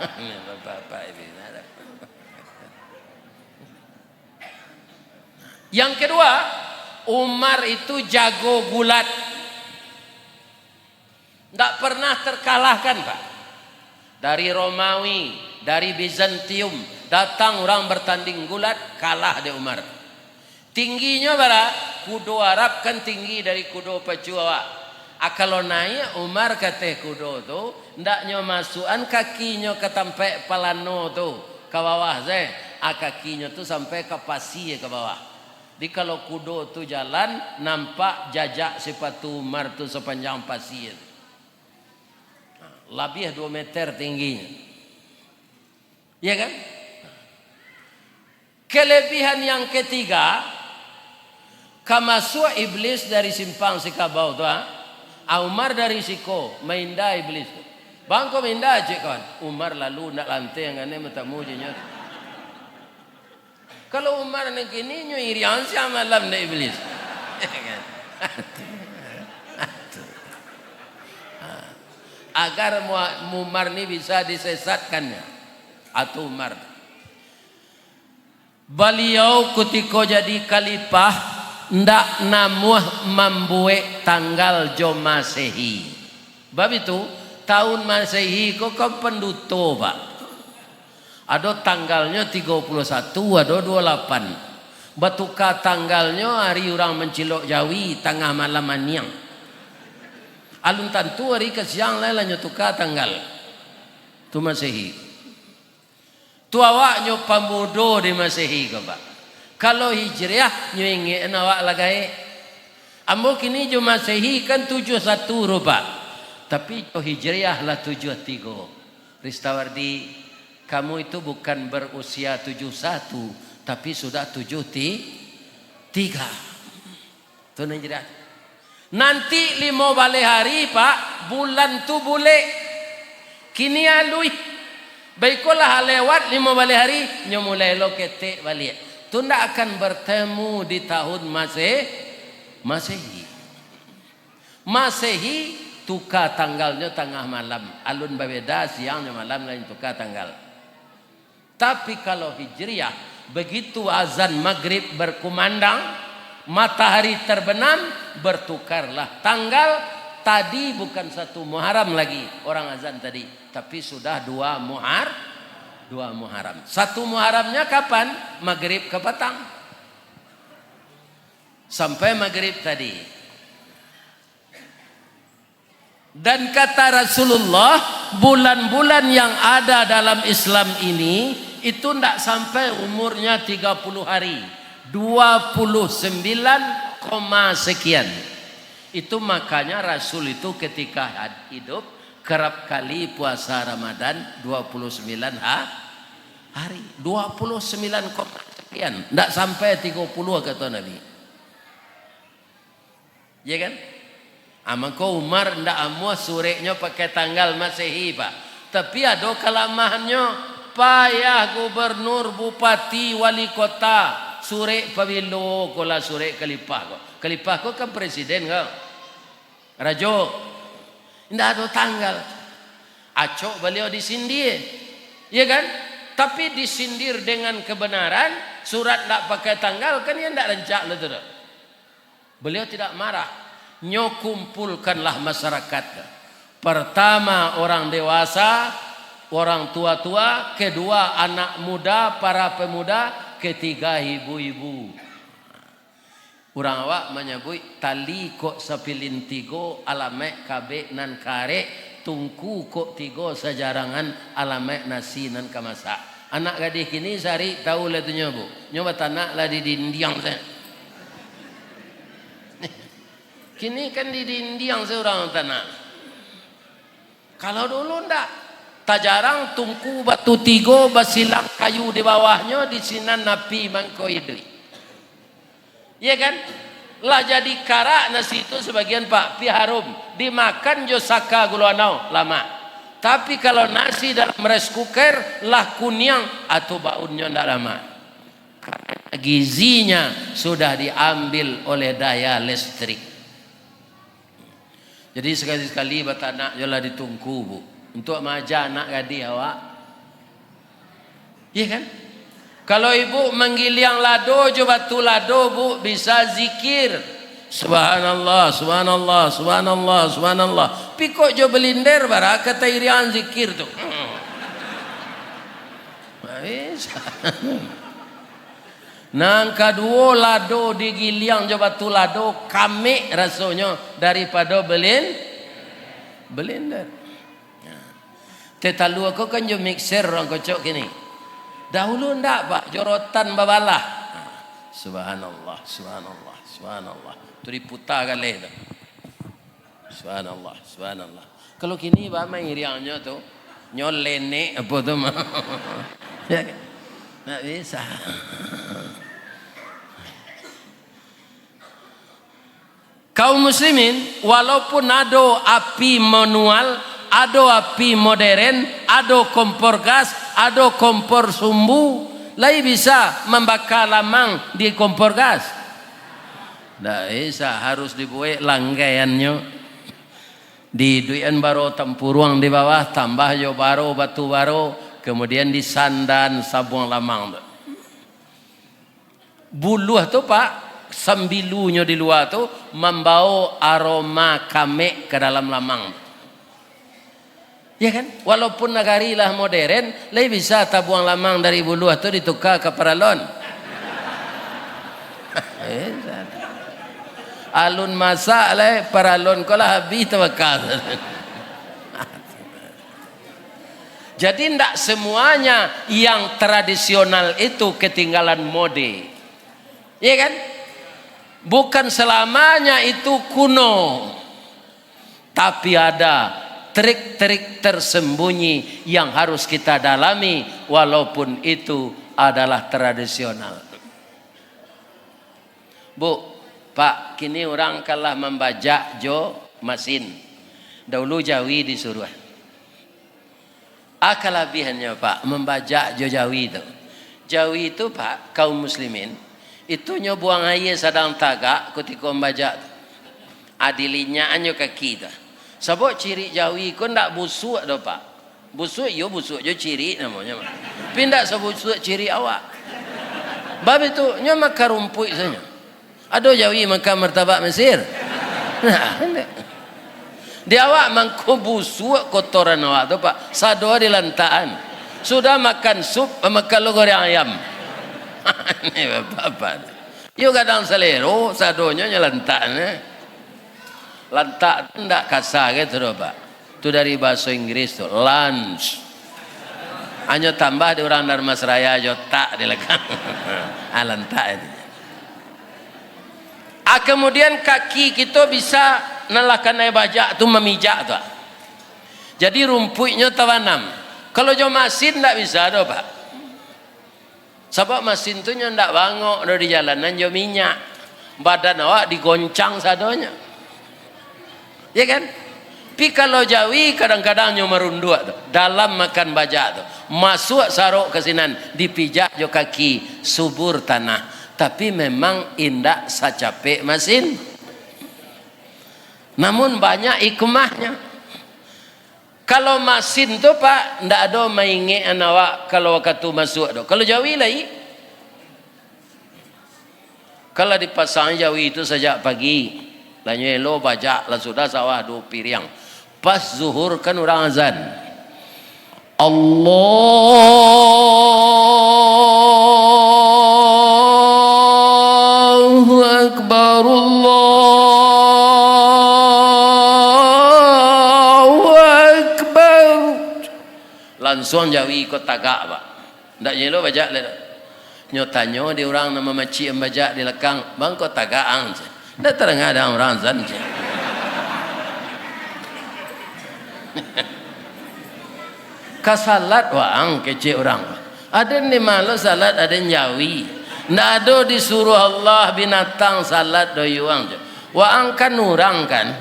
Bapak-bapak ini, ndak ado. Yang kedua, Umar itu jago gulat. Ndak pernah terkalahkan, Pak. Dari Romawi, dari Bizantium, datang urang bertanding gulat, kalah dek Umar. Tingginyo bara? Kudo Arab kan tinggi dari kudo pacu awak. A, kalau naiak Umar ka ateh kudo tu, ndak nyo masuakan kakinyo ka tampaik palano tu, ka bawah se, a, kakinyo tu sampai ka pasie ka bawah. Jadi kalau kudo tu jalan, nampak jajak sipatu Umar tu sapanjang pasie tu. Nah, labiah duo meter tingginyo. Iya kan? Kelebihan yang ketiga, ka masuak Iblis dari simpang Sikabau tu, ha? A, Umar dari siko, mainda Iblis tu. "Bang, ko mainda, cek kawan." Umar lalu, ndak lanteh, ngane batamu jo inyo tu. Kalau Umar nan kini, nyo iriang siang malam dek Iblis. Agar Mu-, Umar ni bisa disesatkannya. Atu Umar. Baliau kutiko jadi khalifah, ndak namuah mambuek tanggal jo Masehi. Bab itu, tahun Masehi ko kan panduto, Pak. Ado tanggalnyo tigo puluah satu, ado duo lapan. Batuka tanggalnyo ari urang mancilok jawi, tangah malam aniang. Alun tantu ari ka siang lai lah nyo tuka tanggal. Tu Masehi. Tu awaknyo pamudo di Masehi ko, Pak. Kalau Hijriah, nyo ingek an awak lah gaek. Ambo kini jo Masehi kan tujuah satu rupa. Tapi jo Hijriah lah tujuah tigo. Ristawardi, kamu itu bukan berusia tujuh satu, tapi sudah tujuh ti-, tiga. Tu nan Hijriah. Nanti limo baleh hari, Pak, bulan tu bulek. Kini aluih. Baikolah lewat limo baleh hari, nyo mulai lo ketek baliak. Tu ndak akan bertemu di tahun Mase-, Masehi. Masehi, tuka tanggalnyo tangah malam. Alun babeda siang jo malam, lain tuka tanggal. Tapi kalau Hijriah, begitu azan Magrib berkumandang, matahari terbenam, bertukarlah tanggal. Tadi bukan satu Muharram lagi orang azan tadi, tapi sudah dua Muhar-, dua Muharram. Satu Muharramnya kapan? Magrib ka patang. Sampai Magrib tadi. Dan kata Rasulullah, bulan-bulan yang ada dalam Islam ini, itu ndak sampai umurnya tiga puluh hari, dua puluh sembilan koma sekian. Itu makanya Rasul itu ketika had-, hidup, kerap kali puasa Ramadan dua puluh sembilan ha-, hari. Dua puluh sembilan koma sekian, ndak sampai tiga puluh, kata Nabi. Ya kan? Ah, mangko Umar ndak amuah sureknyo pakai tanggal Masehi, Pak. Tapi ado kalamahannyo, payah gubernur, bupati, wali kota, surek pabilo ko lah surek kalipah ko. Kalipah ko kan presiden ko. Rajo. Ndak ado tanggal. Acok baliau disindir. Ya kan? Tapi disindir dengan kebenaran, surat ndak pakai tanggal, kan iyo ndak rancak lah tu doh. Beliau tidak marah. Nyo kumpulkanlah masyarakat. Pertama, orang dewasa, orang tua-tua, kedua, anak muda, para pemuda, ketiga, ibu-ibu. Urang awak manyabuik, tali kok sapilin tigo, alamaik kabek nan karek, tungku kok tigo sajarangan, alamaik nasi nan ka masak. Anak gadih kini sarik tahu lah tu nyo, Bu. Nyo batanak lah di dindiang sajo. Kini kan di dindiang se urang tanak. Kalau dulu ndak. Tajarang tungku batu tigo, basilang kayu di bawahnyo, di sinan api mangko iduik. Iya kan? Lah jadi karak nasi tu sabagian, Pak, pi harum. Dimakan jo saka gulo anau, lamak. Tapi kalau nasi dalam rice cooker, lah kuniang, atau baunnyo ndak lamak. Karena gizinya sudah diambil oleh daya listrik. Jadi, sakali-sakali batanak jolah di tungku, Bu, untuak maaja anak gadih awak. Iya kan? Kalau ibu manggiliang lado jo batu lado, Bu, bisa zikir. Subhanallah, subhanallah, subhanallah, subhanallah. Pikok jo belinder, bara ka tairiangan zikir tu. Ndak bisa. Nan kaduo, lado digiliang jo batu lado, kamek rasonyo daripado belin-, blender. Nah, teh talua ko kan jo mixer urang kocok kini. Dahulu ndak, Pak, jo rotan babalah. Nah, subhanallah, subhanallah, subhanallah. Tu diputa galeh tu. Subhanallah, subhanallah. Kalau kini, bah, mairiangnyo tu, nyo lenek apo tu mah. Ya kan? Ndak bisa. Kaum muslimin, walaupun ado api manual, ado api moderen, ado kompor gas, ado kompor sumbu, lai bisa mambaka lamang di kompor gas? Ndak bisa, harus dibuek langgaiannyo. Diiduikan baro tampuruang di bawah, tambah jo baro batu baro, kemudian disandan sabuang lamang tu. Buluah tu, Pak, sambilunyo di lua tu, mambawo aroma kamek ka dalam lamang tu. Ya kan? Walaupun nagari lah moderen, lai bisa tabuang lamang dari buluah tu dituka ka paralon? Bisa. Alun masak lai, paralon ko lah habih tabaka. Jadi, ndak semuanya yang tradisional itu ketinggalan mode. Iya kan? Bukan selamanya itu kuno. Tapi ada trik-trik tersembunyi yang harus kita dalami, walaupun itu adalah tradisional. Bu, Pak, kini urang kan lah mambajak jo masin. Dahulu jawi disuruah. A kalabiahannyo, Pak, mambajak jo jawi tu. Jawi tu, Pak, kaum muslimin, itu nyo buang aia sadang tagak kutiko mambajak tu. A, dilinyakannyo kaki tu. Sabab cirik jawi ko ndak busuak doh, Pak. Busuak iyo busuak jo cirik namonyo, Pak. Tapi ndak sabusuak cirik awak. Bab itu, nyo makan rumpuik sajo. Ado jawi makan martabak Mesir? Nah, indak. Di awak mangko busuak kotoran awak tu, Pak. Sado dilantakan. Sudah makan sup, makan lo goreng ayam. Ini bapak-bapak. Yo gadang salero, sadonyo nyo lantakan, eh. Lantak tu ndak kasa gitu doh, Pak. Tu dari bahaso Inggris tu, lunch. Hanyo tambah di urang Dharmasraya jo tak di lakang. Ah, lantak itu. Ah, kemudian kaki kito bisa nan lah kanai bajak tu mamijak tu. Jadi rumpuiknyo tabanam. Kalau jo masin ndak bisa doh, Pak. Sabab masin tu nyo ndak bangok doh di jalanan jo minyak. Badan awak digoncang sadonyo. Ya kan? Pi kalau jawi kadang-kadang nyo marunduak tu. Dalam makan bajak tu. Masuak sarok ka sinan, dipijak jo kaki, subur tanah. Tapi memang indak sacapek masin. Namun banyak hikmahnyo. Kalau masin tu, Pak, ndak ado maingekan awak kalau wakatu masuak tu. Kalau jawi lai, kalau dipasang jawi tu sajak pagi, lah nyo elo bajak, lah sudah sawah duo piriang. Pas zuhur kan urang azan. Allahu Akbar, Allahu Akbar. Lansuang jawi ko tagak, Pak. Ndak nyo elo bajak lai. Nyo tanyo di urang nan mamacik bajak di lakang, "Bang, ko tagak ang?" Ndak tadanga dek ang urang azan, cek. Ka salat waang, kecek urang. Aden di ma lo salat, aden jawi. Ndak ado disuruah Allah binatang salat doh yuang, cek. Waang kan urang kan.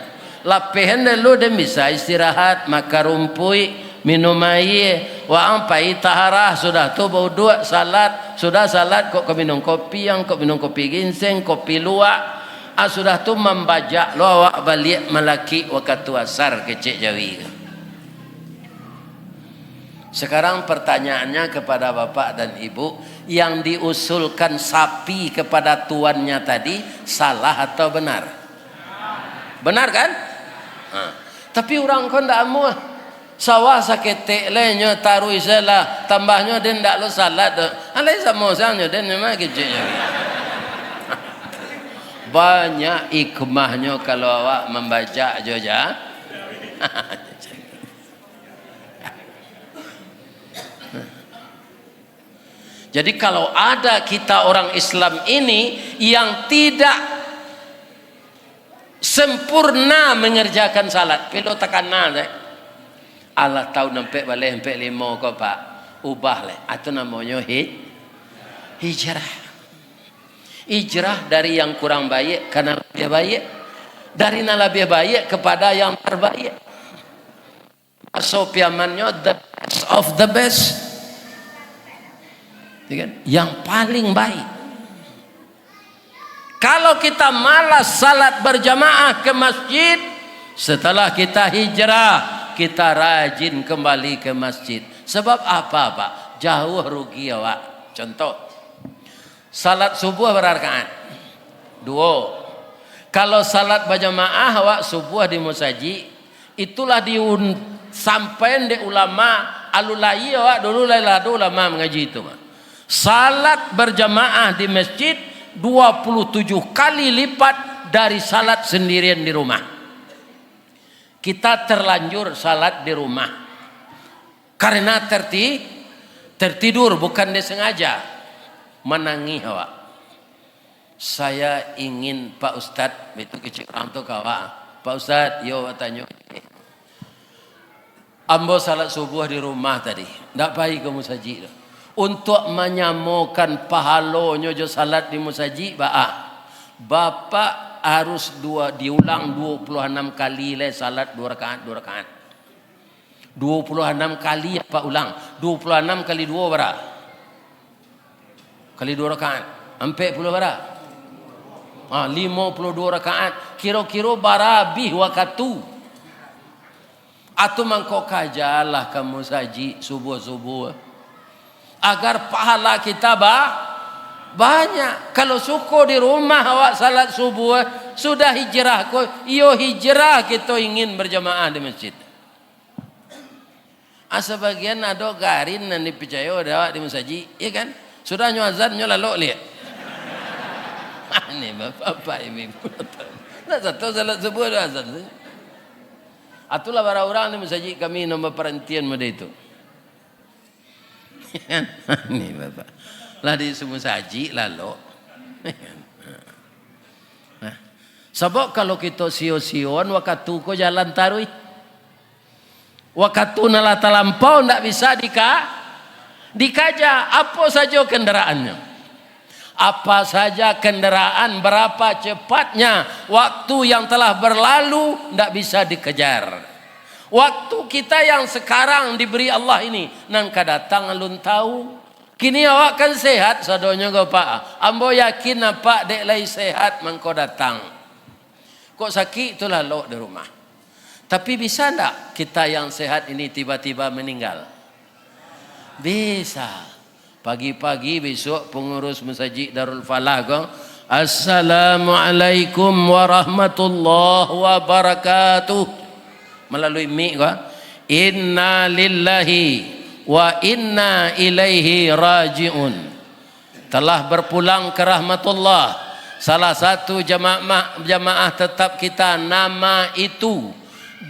Lapehan dulu den bisa istirahat, makan rumpuik, minum aia, waang pai taharah, sudah tu bauduak, salat, sudah salat kok ka minum kopi, ang kok minum kopi ginseng, kopi luwak, ah, sudah tu mambajak lo awak baliak malakik wakatu asar kecek jawi tu. Sekarang pertanyaannya kepada bapak dan ibu, yang diusulkan sapi kepada tuannya tadi salah atau benar? Benar kan? Ha. Tapi urang ko ndak amuah. Sawah saketek lai nyo taruih se lah, tambahnyo den ndak lo salat tu. Alai samo sanyo den memang keceknyo. Banyak hikmahnyo kalau awak mambajak jo ja. Jadi, kalau ada kita orang Islam ini yang tidak sempurna mengerjakan salat, pilo takana deh. Alah, tahun ampek baleh, ampek limo ko, Pak, ubah leh. Itu namonyo hi-, hijrah. Hijrah dari yang kurang baik ka nan labiah baik. Dari nan labiah baik kepada yang terbaik. Bahaso Piamannyo, the best of the best. Ya kan? Yang paling baik. Kalau kita malas salat berjamaah ke masjid, setelah kita hijrah, kita rajin kembali ke masjid. Sebab apa, Pak? Jauh rugi awak. Contoh, salat subuh bara rakaat? Duo. Kalau salat bajamaah, awak subuh di musajik, itulah diun-, sampaian dek ulama, alun lahia awak dulu, lai lah ado ulama mangaji itu mah. Salat bajamaah di masjid dua puluh tujuh kali lipat dari salat sendirian di rumah. Kita terlanjur salat di rumah. Karena terti-, tertidur, bukan disengaja. Manangih awak. "Saya ingin, Pak Ustadz," itu kecek urang tu ka awak. "Pak Ustadz," iyo, awak tanyo. "Ambo salat subuh di rumah tadi, ndak pai ka musajik tu. Untuak manyamokan pahalonyo jo salat di musajik, baa? Bapak harus dua, diulang dua puluh anam kali lai salat dua rakaat, dua rakaat." Dua puluh anam kali apa ulang? Dua puluh anam kali dua bara? Kali dua rakaat. Ampek puluh bara? Ha, limo puluh dua rakaat. Kiro-kiro bara abih wakatu? Atau mangko kajalah ka musajik subuh-subuh. Agar pahala kita ba-, banyak. Kalau suko di rumah awak salat subuh, sudah hijrah ko, iyo hijrah kito ingin berjamaah di masjid. Ah, sabagian ado garin nan dipicayo dek awak di musajik, iyo kan? Sudah nyo azan, nyo lalok liak. Ini bapak-bapak, ibu-ibu. Ndak sato salat subuh ado azan tu. Atulah bara urang di masajik kami nan baparantian mode itu. Ni Bapak. Lah di musajik lalok. Nah, sabab kalau kito sio-sion, wakatu ko jalan taruih. Wakatu nan lah talampau ndak bisa dika-, dikaja, apo sajo kendaraannyo. Apa saja kendaraan, berapa cepatnya, waktu yang telah berlalu ndak bisa dikejar. Waktu kita yang sekarang diberi Allah ini, nan ka datang alun tahu. Kini awak kan sehat sadonyo ko, Pak. Ambo yakin, Apak, dek lai sehat mangko datang. Kok sakik tu lalok di rumah. Tapi bisa ndak kita yang sehat ini tiba-tiba meninggal? Bisa. Pagi-pagi besok pengurus Masjid Darul Falah ko, "Assalamualaikum warahmatullahi wabarakatuh." Melalui mik ko, "Inna lillahi wa inna ilaihi raji'un." Telah berpulang ke rahmatullah. Salah satu jamaah, jamaah tetap kita, nama itu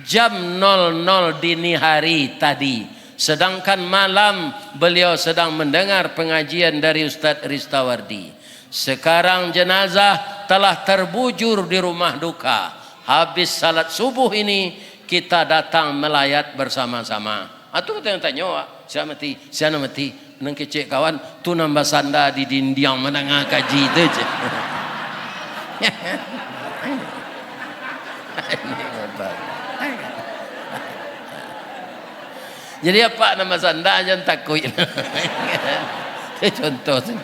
jam nol nol dini hari tadi. Sedangkan malam beliau sedang mendengar pengajian dari Ustaz Ristawardi. Sekarang jenazah telah terbujur di rumah duka. Habis salat subuh ini, kita datang melayat bersama-sama. Ah, tu tanyo-tanyo, ah, sia mati, sia nan mati, nan kecek kawan, tu nan basanda di dindiang mandanga kaji tu je. Jadi, Apak nan basanda, jan takuik. Itu contoh tu.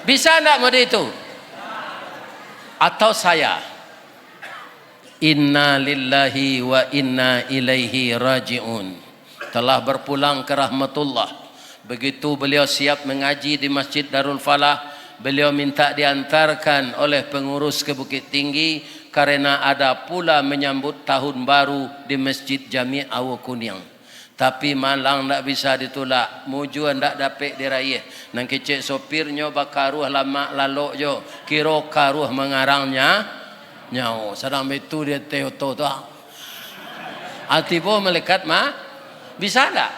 Bisa ndak mode itu? Atau saya? Inna lillahi wa inna ilaihi raji'un. Telah berpulang ke rahmatullah. Begitu beliau siap mengaji di Masjid Darul Falah, beliau minta diantarkan oleh pengurus ke Bukittinggi karena ada pula menyambut tahun baru di Masjid Jami Aua Kuniang. Tapi malang ndak bisa ditulak, mujua ndak dapek diraih. Nan kecek sopirnyo bakaruah lamak lalok jo, kiro karuah mangarang nya-, nyawo. Sadang baitu di ateh oto tu, ah. Ah, tibo malaikat ma-, bisa ndak?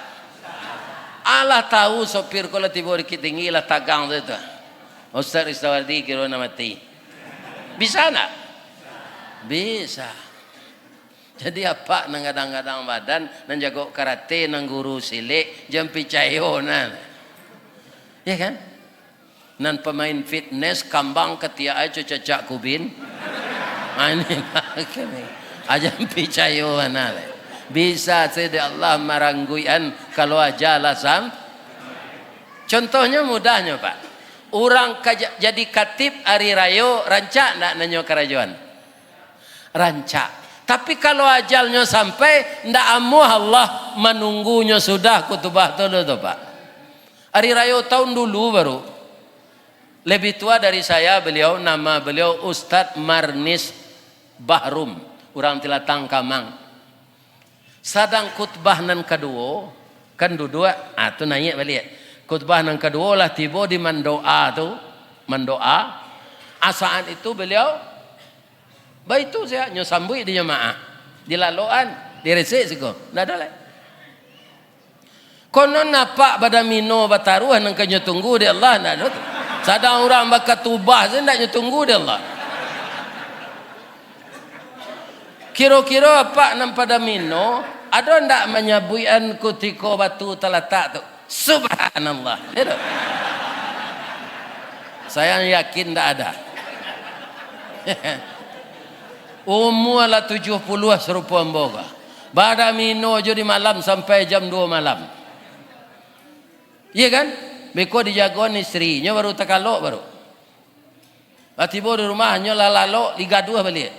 Alah tahu sopir ko lah tibo di Bukittinggi, lah tagang tu, tu. Ustaz Ristawardi kiro nak mati. Bisa ndak? Bisa. Jadi, Apak nan gadang-gadang badan, nan jago karate, nan guru silek, jan picayo nah. Ya kan? Nan pamain fitness, kambang katiak ai, cacak kubin. Ah, ini, ah, jan picayo nah, leh. Bisa sajo Allah marangguian kalau aja lah sam-, contohnyo mudahnyo, Pak. Urang ka ja-, jadi katib ari rayo, rancak ndak nan nyo karajoan? Rancak. Tapi kalau ajalnyo sampai, ndak amuah Allah manunggunyo sudah khutbah tu, tu, tu, Pak. Ari rayo tahun dulu baru. Lebih tua dari saya beliau, nama beliau Ustadz Marnis Bahrum, urang Tilatang Kamang. Sadang khutbah nan kaduo, kan duduak, ah, tu naiak baliak. Khutbah nan kaduo lah tibo di mandoa tu, mandoa. Ah, saat itu beliau baitu sajo, nyo sambuik di jamaah. Dilalokan, diresek siko, ndak ado lai. Konon Apak badamino bataruah nan ka nyo tunggu dek Allah, ndak ado tu. Sadang urang bakatubah sajo ndak nyo tunggu dek Allah. Kiro-kiro Apak nan padamino, ado ndak manyabuikan kutiko batu talatak tu? Subhanallah. Itu. Saya yakin ndak ada. Umua lah tujuah puluah sarupo ambo ko. Badamino jo di malam sampai jam duo malam. Iya kan? Beko dijagoan istrinyo baru takalok baru. Lah tibo di rumah, nyo lah lalok, digaduah baliak.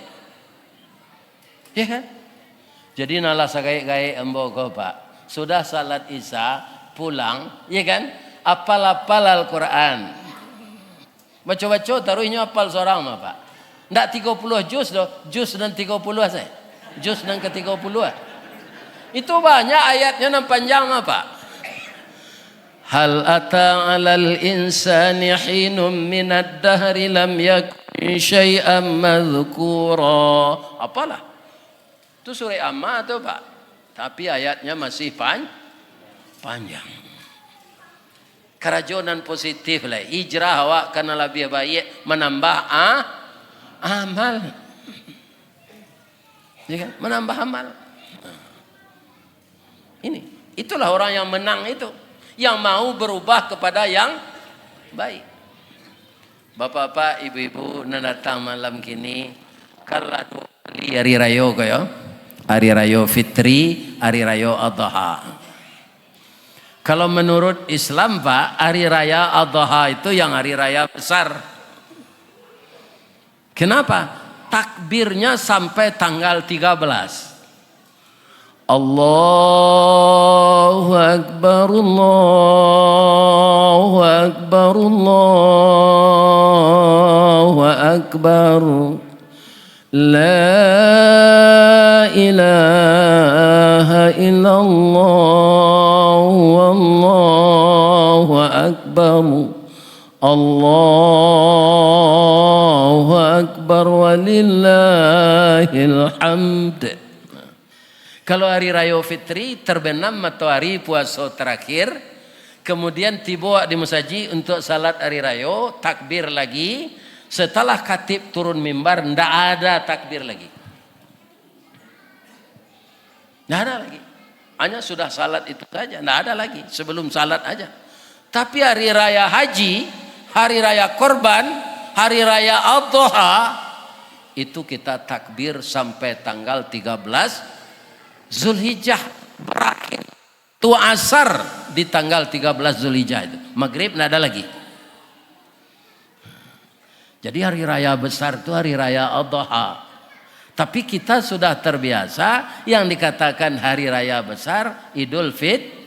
Iya kan? Jadi, nah lah sagaek-gaek ambo ko, Pak. Sudah salat Isya, pulang, iya kan? Apal-apal Al-Quran. Baco-baco, taruih nyo apal sorang mah, Pak. Ndak tigo puluah juz doh, juz nan tigo puluah sajo. Juz nan ka tigo puluah. Itu banyak ayatnyo nan panjang mah, Pak. Hal ata alal insani hinum minad dahri lam yakun syai'an madhkura. Apalah? Tu surek Amma tu, Pak. Tapi ayatnya masih pan-, panjang. Karajo nan positif lah. Hijrah awak kana labiah baiak, manambah a-, amal. Ya kan? Manambah amal. Ini, itulah orang yang menang itu, yang mau berubah kepada yang baik. Bapak-bapak, ibu-ibu, nan datang malam kini, kalau ado hari, hari rayo ko yo, hari rayo Fitri, hari rayo Adha. Kalau menurut Islam, Pak, hari raya Adha itu yang hari raya besar. Kenapa? Takbirnya sampai tanggal tiga belas. Allahu Akbar, Allahu Akbar, Allahu Akbar. La ilaha illallah, wallahu akbar. Allahu Akbar walillahil hamd. Kalau hari rayo Fitri, terbenam matoari puaso terakhir, kemudian tibo di masajik untuk salat hari rayo, takbir lagi, setelah khatib turun mimbar, ndak ada takbir lagi. Ndak ada lagi. Hanya sudah salat itu saja, ndak ada lagi. Sebelum salat aja. Tapi hari raya haji, hari raya korban, hari raya Adha, itu kita takbir sampai tanggal tiga belas Zulhijjah berakhir. Tu asar di tanggal tiga belas Zulhijjah itu. Maghrib ndak ada lagi. Jadi hari raya besar tu hari raya Adha. Tapi kita sudah terbiasa yang dikatakan hari raya besar Idul Fit-,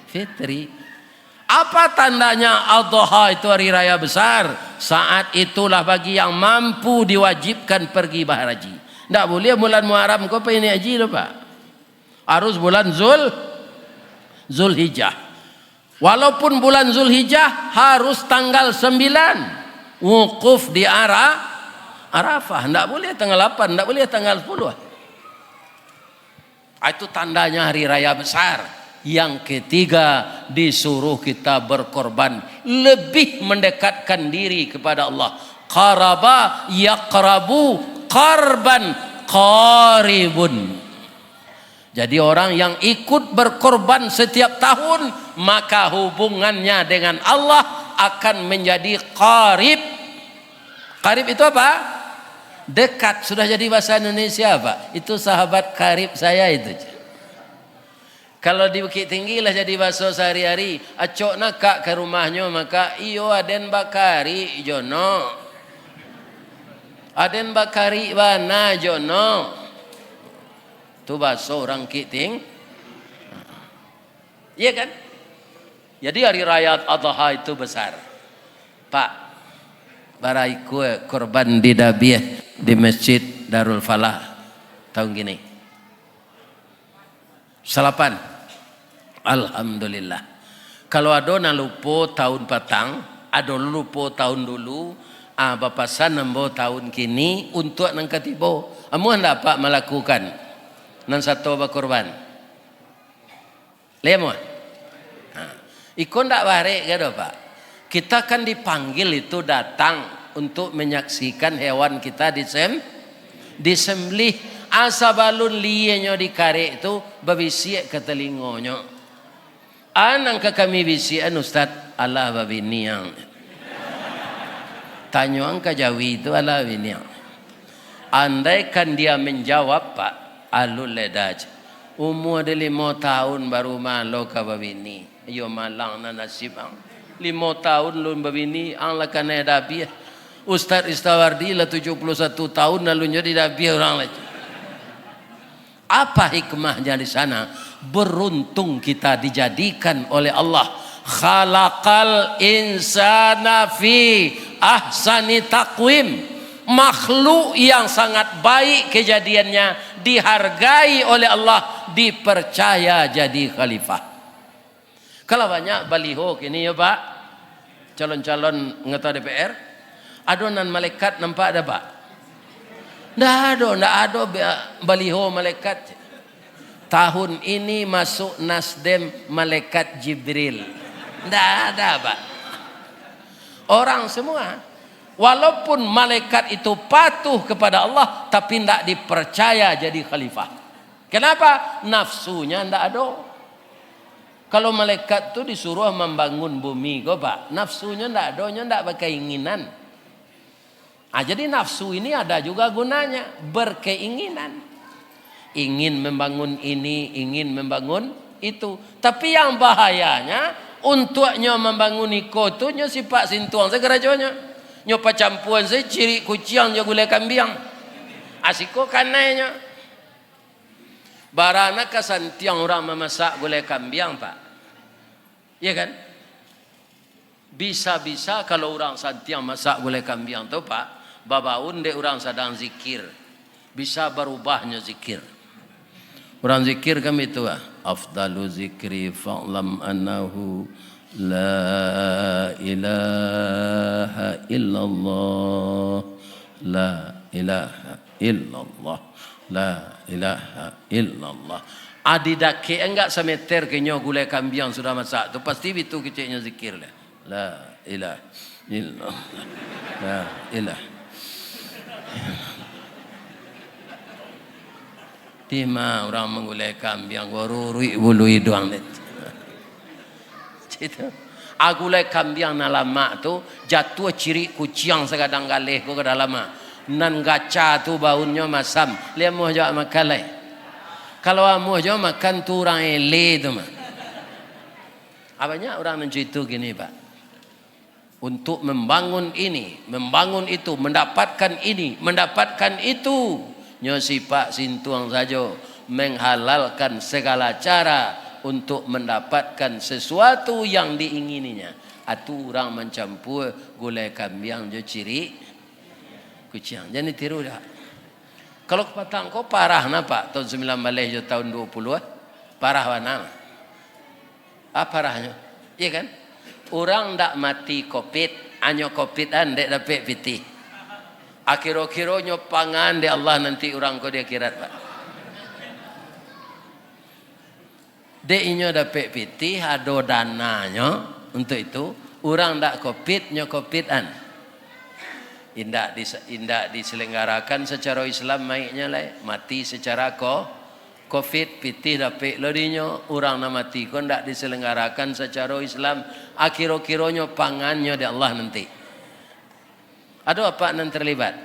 Fitri. Apa tandanya Adha itu hari raya besar? Saat itulah bagi yang mampu diwajibkan pergi baharaji. Ndak boleh bulan Muharram ko pai naiak haji tu, Pak. Harus bulan Zul-, Zulhijjah. Walaupun bulan Zulhijjah harus tanggal sembilan wukuf di Ara-, Arafah. Ndak boleh tanggal lapan, ndak boleh tanggal sepuluh. Ah, itu tandanya hari raya besar. Yang ketiga, disuruh kita berkorban, lebih mendekatkan diri kepada Allah. Qaraba yaqrabu qarban qaribun. Jadi, orang yang ikut berkorban setiap tahun, maka hubungannya dengan Allah akan menjadi qarib. Qarib itu apa? Dekat. Sudah jadi bahasa Indonesia, Pak. Itu sahabat karib saya itu. Kalau di Bukittinggi lah jadi bahasa sehari-hari, acok nakak ka rumahnyo, maka, "Iyo, aden bakarik jo no. Aden bakarik bana jo no." Tu bahaso urang Kiting. Iya kan? Jadi hari raya Adha itu besar. Pak, bara ikua korban didabiah di Masjid Darul Falah tahun kini? Salapan. Alhamdulillah. Kalau ado nan lupo tahun patang, ado lupo tahun dulu, ah, bapasan ambo tahun kini untuak nan katibo. Amuah ndak Apak malakukan nan sato bakorban? Lai amuah? Ha. Iko ndak barek ka doh, Pak? Kita kan dipanggil itu datang untuk menyaksikan hewan kita disem-, disembelih. Ah, sabalun lienyo dikarek tu, babisiak ka talingonyo. Ah, nan ka kami bisiakan, Ustaz, alah babini ang. Tanyo ang ka jawi tu, alah babini ang. Andaikan dia menjawab, Pak, alun lai dah. Umua di limo tahun baru malo ka babini. Iyo malang nan nasib ang. Limo tahun lun babini, ang lah kanai dabiah. Ustaz Ristawardi lah tujuh puluh satu tahun, lalu nyo didabiah urang lai. Apa hikmahnya di sana? Beruntung kita dijadikan oleh Allah. Khalaqal insana fi ahsani taqwim. Makhluk yang sangat baik kejadiannya, dihargai oleh Allah, dipercaya jadi khalifah. Kalau banyak baliho kini yo, Pak, calon-calon anggota D P R, Ado nan malaikat nampak dak, Pak? Ndak ado, ndak ado ba-, baliho malaikat. Tahun ini masuk Nasdem malaikat Jibril. Ndak ada, Pak. Orang semua, walaupun malaikat itu patuh kepada Allah, tapi ndak dipercaya jadi khalifah. Kenapa? Nafsunya ndak ado. Kalau malaikat tu disuruh mambangun bumi ko, Pak, nafsunyo ndak ado, nyo ndak bakeinginan. Ah, jadi nafsu ini ada juga gunanya, berkeinginan. Ingin membangun ini, ingin membangun itu. Tapi yang bahayanya, untuak nyo mambangun iko tu, nyo sipak sintuang sajo karajonyo. Nyo pacampuan sajo cirik kuciang jo gulai kambiang. Asiko kanainyo. Bara nan ka santiang urang mamasak gulai kambiang, Pak? Iya kan? Bisa-bisa kalau urang santiang masak gulai kambiang tu, Pak, babaun dek urang sadang zikir, bisa barubahnyo zikir. Urang zikir kan itu, ah, "Afdalu zikri fa'lam annahu la ilaha illallah, la ilaha illallah, la ilaha illallah." Adi dakek enggak sameter kenyo gulai kambiang sudah masak tu, pasti bitu keceknyo zikir lah. La ilaha illallah. La ilaha. Tima urang manggulai kambiang, gua ruruik bulu iduang deh. Cito. Agulai kambiang nan lamak tu, jatuah cirik kuciang sagadang galeh ko ka dalam, ah. Nan gaca tu baunnyo masam, lai amuah jo makan lai. Kalau amuah jo makan tu urang eleh tu mah. Ah, banyak urang nan cito kini, Pak. Untuk membangun ini, membangun itu, mendapatkan ini, mendapatkan itu. Nyo sipak sintuang sajo, menghalalkan segala cara untuk mendapatkan sesuatu yang diingininya. Atu urang mancampua gulai kambiang jo cirik kuciang. Jan ditiru dak. Kalau kapatang ko parah nah, Pak, tahun sambilan baleh jo tahun duo puluah, ah. Parah bana. Ah, parahnyo. Iya kan? Urang ndak mati covid, hanyo covid-an dek dapek pitih. Akiro-kironyo pangan dek Allah nanti urang ko di akhirat, Pak. Dek inyo dapek pitih, ado dananyo untuak itu, urang ndak covid, nyo covid-an. Indak dis-, indak diselenggarakan sacaro Islam maiknyo lai, mati secara ko-, covid, pitih dapek lo dinyo, urang nan mati ko ndak diselenggarakan sacaro Islam, akiro-kironyo pangannyo dek Allah nanti. Ado apak nan terlibat?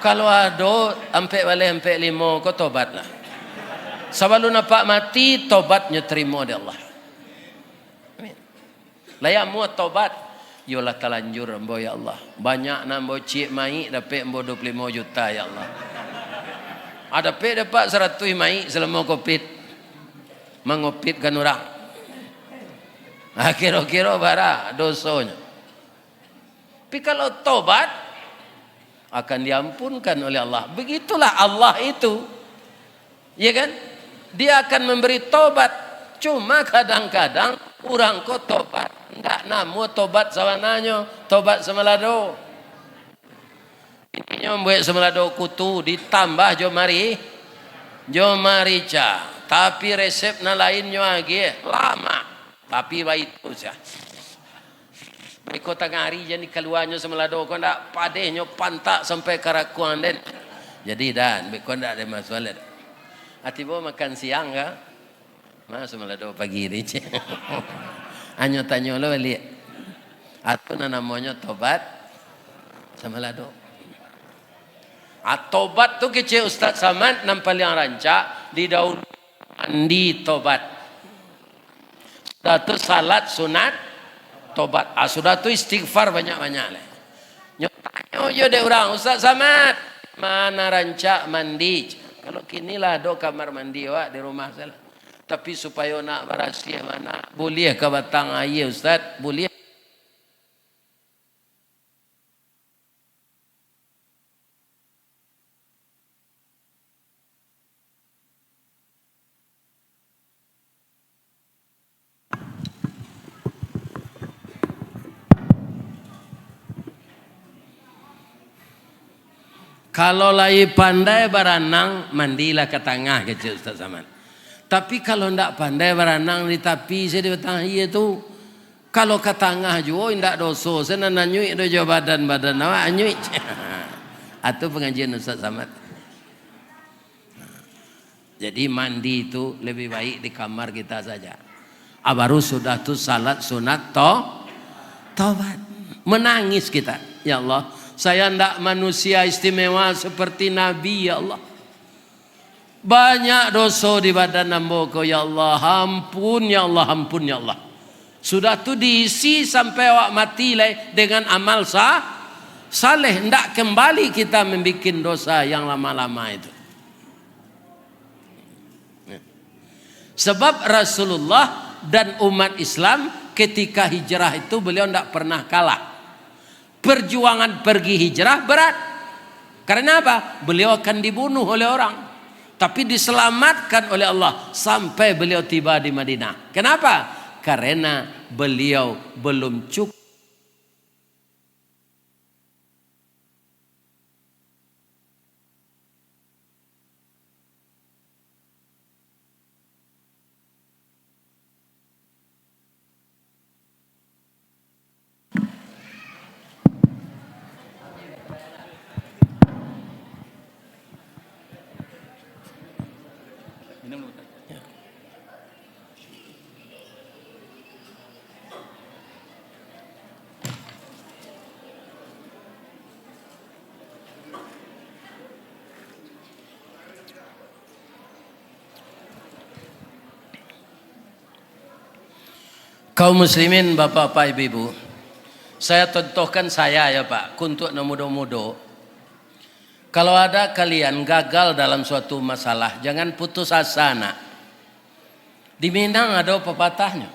Kalau ado, ampek baleh ampek limo ko tobatlah. Sabalun apak mati, tobatnyo tarimo dek Allah. Amin. Lai amuah tobat. Yolah, talanjur ambo, ya Allah. Banyak nan ambo ciek maik, dapek ambo duo puluah limo juta, ya Allah. Ah, dapek dek apak saratuih maik salamo covid. Mangopitkan urang. Ah, kiro-kiro bara dosonyo. Tapi kalau tobat, akan diampunkan oleh Allah. Begitulah Allah itu. Ya kan? Dia akan memberi tobat. Cuma kadang-kadang urang ko tobat, ndak namuah tobat sabananyo, tobat samalado. Inyo mambuek samalado kutu ditambah jo mari-, jo marica. Tapi resep nan lain nyo agiah, lamak. Tapi baitu sajo. Beko tangah ari jan dikaluanyo samalado ko ndak, padehnyo pantak sampai karakuang den. Jadi dan, beko ndak ado masalah. Ati bo makan siang ka? Ma samalado pagi ni, cek. Anyo tanyo lo baliak. Atu nan namonyo tobat samalado. Ah, tobat tu kecek Ustaz Samad nan paliang rancak didahului mandi tobat. Sudah tu salat sunat tobat. Ah, sudah tu istighfar banyak-banyak lai. Nyo tanyo jo dek urang, "Ustaz Samad, ma nan rancak mandi?" Kalau kini lah ado kamar mandi awak di rumah salah. Tapi supayo nak barasiah bana, buliah ka batang aia, Ustaz? Buliah. Kalau lai pandai baranang, mandilah ka tangah, kecek Ustaz Samad. Tapi kalau ndak pandai baranang di tapi sajo di batang aia tu, kalau ka tangah juo indak doso, se nan anyuik do jo badan-badan awak anyuik. Atu pangajian Ustaz Samad. Jadi mandi tu lebih baik di kamar kita saja. Ah, baru sudah tu salat sunat to-, taubat. Menangis kita, "Ya Allah, saya ndak manusia istimewa seperti Nabi, ya Allah. Banyak doso di badan ambo ko, ya Allah. Ampun, ya Allah, ampun, ya Allah." Sudah tu diisi sampai awak mati lai dengan amal sa-, saleh. Ndak kembali kita membikin dosa yang lama-lama itu. Sebab Rasulullah dan umat Islam ketika hijrah itu beliau ndak pernah kalah. Perjuangan pergi hijrah berat. Karena apa? Beliau akan dibunuh oleh orang. Tapi diselamatkan oleh Allah sampai beliau tiba di Madinah. Kenapa? Karena beliau belum cukup. Kaum muslimin, bapak-bapak, ibu-ibu, saya contohkan saya ya, Pak, untuk nan mudo-mudo. Kalau ada kalian gagal dalam suatu masalah, jangan putus asa, nak. Di Minang ado papatahnyo,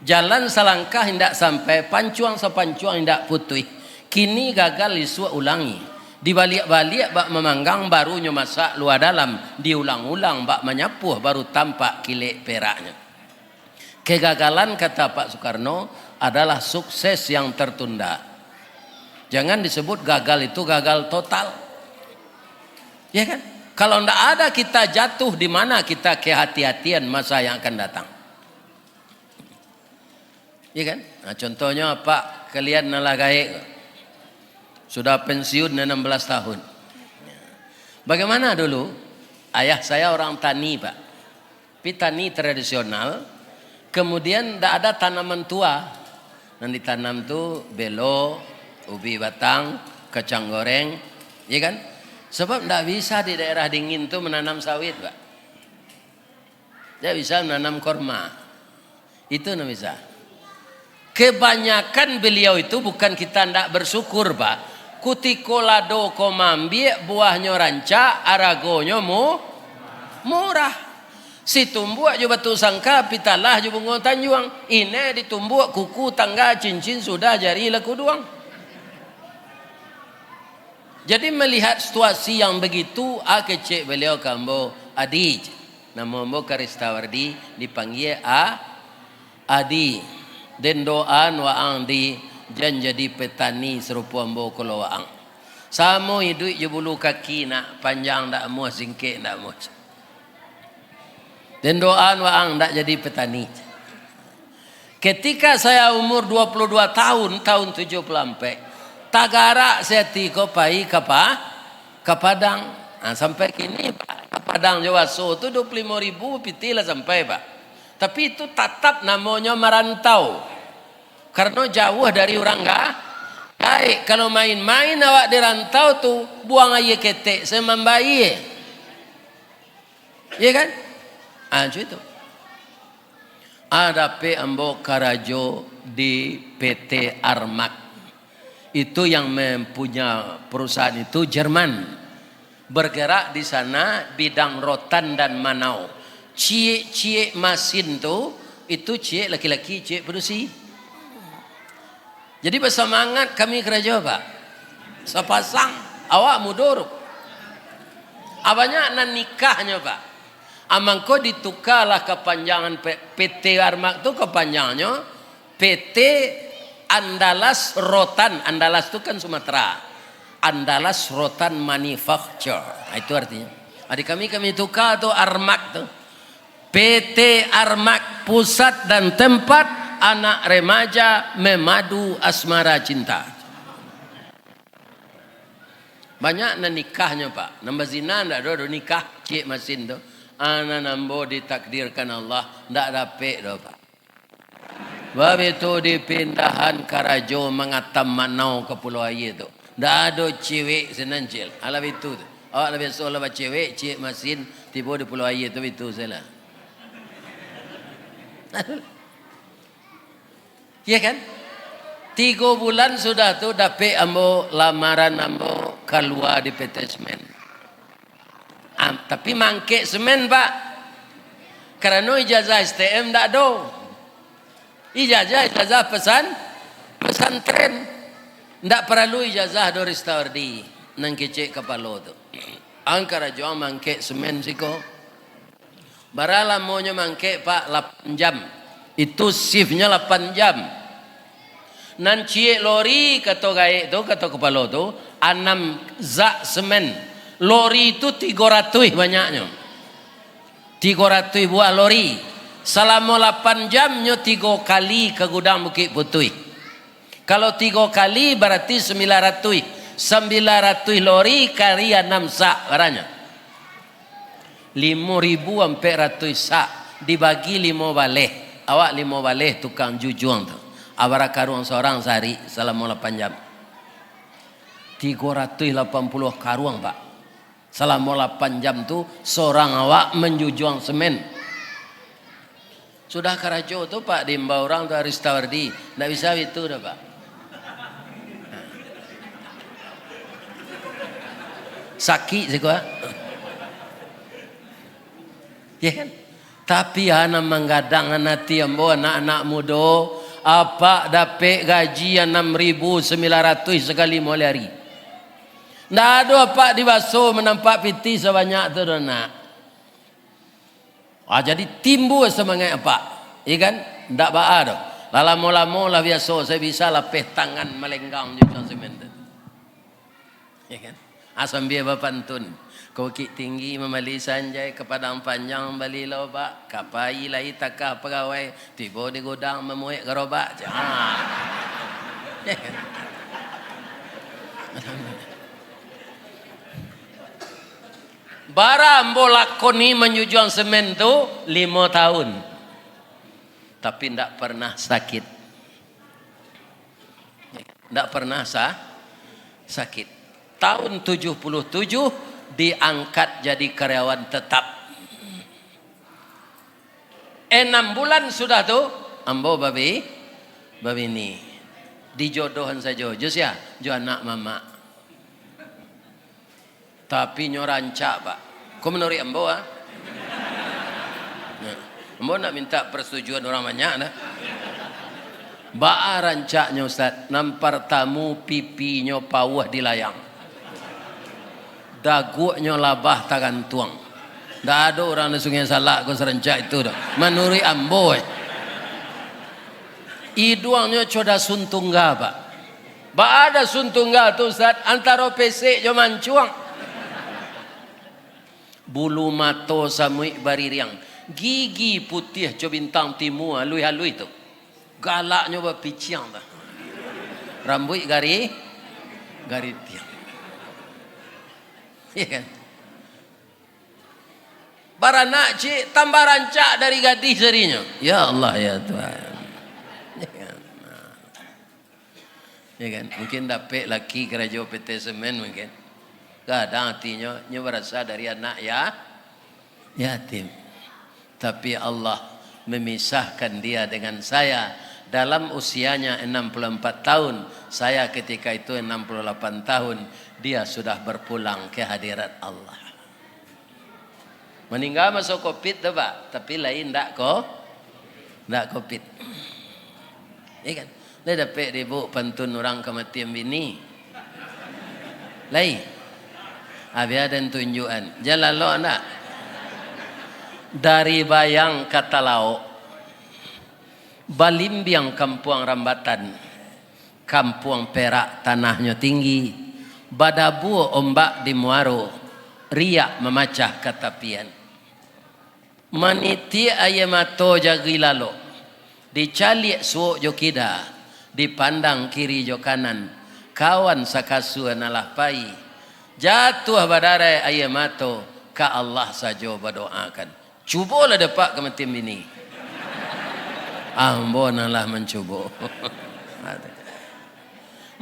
"Jalan salangkah indak sampai, pancuang sapancuang indak putuih. Kini gagal, isuak ulangi. Dibaliak-baliak bak mamanggang, baru nyo masak lua dalam. Diulang-ulang bak manyapuah, baru tampak kilek peraknyo." Kegagalan, kata Pak Soekarno, adalah sukses yang tertunda. Jangan disebut gagal itu gagal total. Ya kan? Kalau ndak ada kita jatuh, di mana kita kehati-hatian masa yang akan datang? Ya kan? Nah, contohnya Pak, kalian nan lah gaek, sudah pensiun enam belas tahun. Bagaimana dulu? Ayah saya orang tani, Pak. Tapi tani tradisional, kemudian ndak ada tanaman tua. Nan ditanam tu belo, ubi batang, kacang goreng, ya kan? Sebab ndak bisa di daerah dingin tu menanam sawit, Pak. Ndak bisa menanam korma. Itu ndak bisa. Kebanyakan beliau itu bukan kita ndak bersyukur, Pak. Kutiko lado ko maambiak, buahnyo rancak, aragonyo mu-, murah. Situmbuak jo batu sangka, pitalah jo bungo tanjuang. Inai ditumbuak kuku tangga, cincin sudah jari lah kuduang. Jadi melihat situasi yang begitu, ah, kecek beliau ka ambo, "Adi," namo ambo Karistawardi, dipanggia, ah, Adi, den doaan waang di, jan jadi petani sarupo ambo ko lo waang. Samo iduik jo bulu kaki, nak, panjang ndak amuah, singkek ndak amuah. Den doaan waang ndak jadi petani. Ketika saya umur dua puluh dua tahun, tahun tujuh puluh ampek, tagarak se ati ko pai ka Pa-, ka Padang. Nah, sampai kini, Pak, ka Padang jo Waso tu dua puluh limo ribu pitih lah sampai, Pak. Tapi itu tatap namonyo marantau. Karano jauah dari urang ga-, gaek. Kalau main-main awak di rantau tu, buang aia ketek se mambayie. Iya kan? Ah, macam itu. Ah, dapek ambo karajo di P T Armak. Itu yang mempunyai perusahaan itu Jerman. Bergerak di sana bidang rotan dan manau. Ciek-ciek masin tu, itu ciek laki-laki, ciek padusi. Jadi basamangat kami karajo, Pak. Sapasang, awak mudo tu. Ah, banyak nan nikahnyo, Pak. Ah, mangko ditukalah kapanjangan P-, P T Armak tu kapanjangnyo P T Andalas Rotan. Andalas tu kan Sumatera. Andalas Rotan Manufacture. Nah, itu artinya. Di kami, kami tuka tu Armak tu. P T Armak, pusat dan tempat anak remaja memadu asmara cinta. Banyak nan nikahnyo, Pak. Nan bazina ndak ado, ado nikah, ciek masin tu. Anak ambo ditakdirkan Allah, ndak dapek doh, Pak. Babitu dipindahan karajo mangatam manau ka Pulau Aia tu. Ndak ado cewek sinan, Cil. Alah bitu tu. Awak lah biaso lah bacewek, ciek masin, tibo di Pulau Aia tu bitu sajolah. Iya kan? Tigo bulan sudah tu dapek ambo lamaran ambo kalua di P T Semen. Am, tapi mangkek semen, Pak. Karano ijazah S T M ndak ado. Ijazah, ijazah pesan, pesantren. Ndak paralu ijazah do Ristawardi, nan kecek kapalo tu. Ang karajo ang mangkek semen siko. Bara lamonyo mangkek, Pak? Lapan jam. Itu shiftnyo lapan jam. Nan ciek lori, kato gaek tu, kato kapalo tu, anam zak semen. Lori tu tigo ratuih banyaknyo. Tigo ratuih buah lori. Salamo lapan jam nyo tigo kali ka gudang Bukik Putuih. Kalau tigo kali, barati sambilan ratuih. Sambilan ratuih lori kali anam sak barannyo. Limo ribu ampek ratuih sak dibagi limo baleh. Awak limo baleh tukang jujuang tu. Abara karuang sorang sahari salamo lapan jam? Tigo ratuih lapan puluah karuang, Pak. Salamo lapan jam tu, sorang awak manjujuang semen. Sudah karajo tu, Pak, diimbau urang tu Ristawardi, ndak bisa bitu doh, Pak. Sakik siko, ah. Ya kan? Tapi, ah, nan manggadangkan ati ambo, anak-anak mudo, apak dapek gaji anam ribu sambilan ratuih sakali moleh ari. Ndak ado apak dibaso manampak pitih sabanyak tu doh, nak. Ah, jadi timbua samangaik apak, iya kan? Ndak baa doh. Lah lamo-lamo lah biaso, sabiso lapeh tangan malenggang jo sinan semen tu. Ya kan? Ah, sambia bapantun. Ka Bukik Tinggi mambali sanjai, ka Padang Panjang mambali lobak, ka pai lai takah pagawai, tibo di gudang mamuek garobak. Ha. Ya kan? Bara ambo lakoni manjujuang semen tu? Limo tahun. Tapi ndak pernah sakit. Ndak pernah sa-, sakit. Tahun tujuh puluh tujuh diangkat jadi karyawan tetap. Enam bulan sudah tu, ambo babi-, babini. Dijodohan sajo, jo sia? Jo anak mamak. Tapi nyo rancak, Pak. Ko manuruik ambo, ah. Nah, ambo ndak minta persetujuan urang banyak, nah. Baa rancaknyo, Ustaz? Nan partamu, pipinyo pauah di layang. Daguaknyo labah tagantuang. Ndak ado urang di Sungai Salak ko sarancak itu doh. Manuruik ambo, eh. Iduangnyo co dasun tungga, Pak. Baa dasun tungga tu, Ustaz? Antaro pesek jo mancuang. Bulu mato samuik baririang. Gigi putiah co bintang timua, aluih-aluih tu. Galaknyo bapiciang tu. Rambuik gari-, garitiang. Iya kan? Baranak ciek, tambah rancak dari gadih sadinyo. Ya Allah, ya Tuhan. Ya kan? Mungkin dapek laki karajo P T Semen mungkin. Gadang atinyo, nyo barasa dari anak ya-, yatim. Tapi Allah memisahkan dia dengan saya. Dalam usianya enam puluh empat tahun, saya ketika itu enam puluh lapan tahun, dia sudah berpulang ke hadirat Allah. Maningga maso covid tu, Pak, tapi lain ndak ko-, ndak covid. Iya kan? Lai dapek dek Ibuk pantun urang kamatian bini? Lai. Ah, bia den tunjuakan. Jan lalok ndak? Dari Bayang ka Talaok, balimbiang kampuang Rambatan. Kampuang Perak tanahnyo tinggi, Badabua ombak di muaro, riak mamacah ka tapian. Manitiak aia mato jari lalok, dicaliak suok jo kida, dipandang kiri jo kanan, kawan sakasua nan lah pai. Jatuah badarai aia mato, ka Allah sajo badoakan. Cubolah dek Apak kamatian bini. Ambo nan lah mancubo.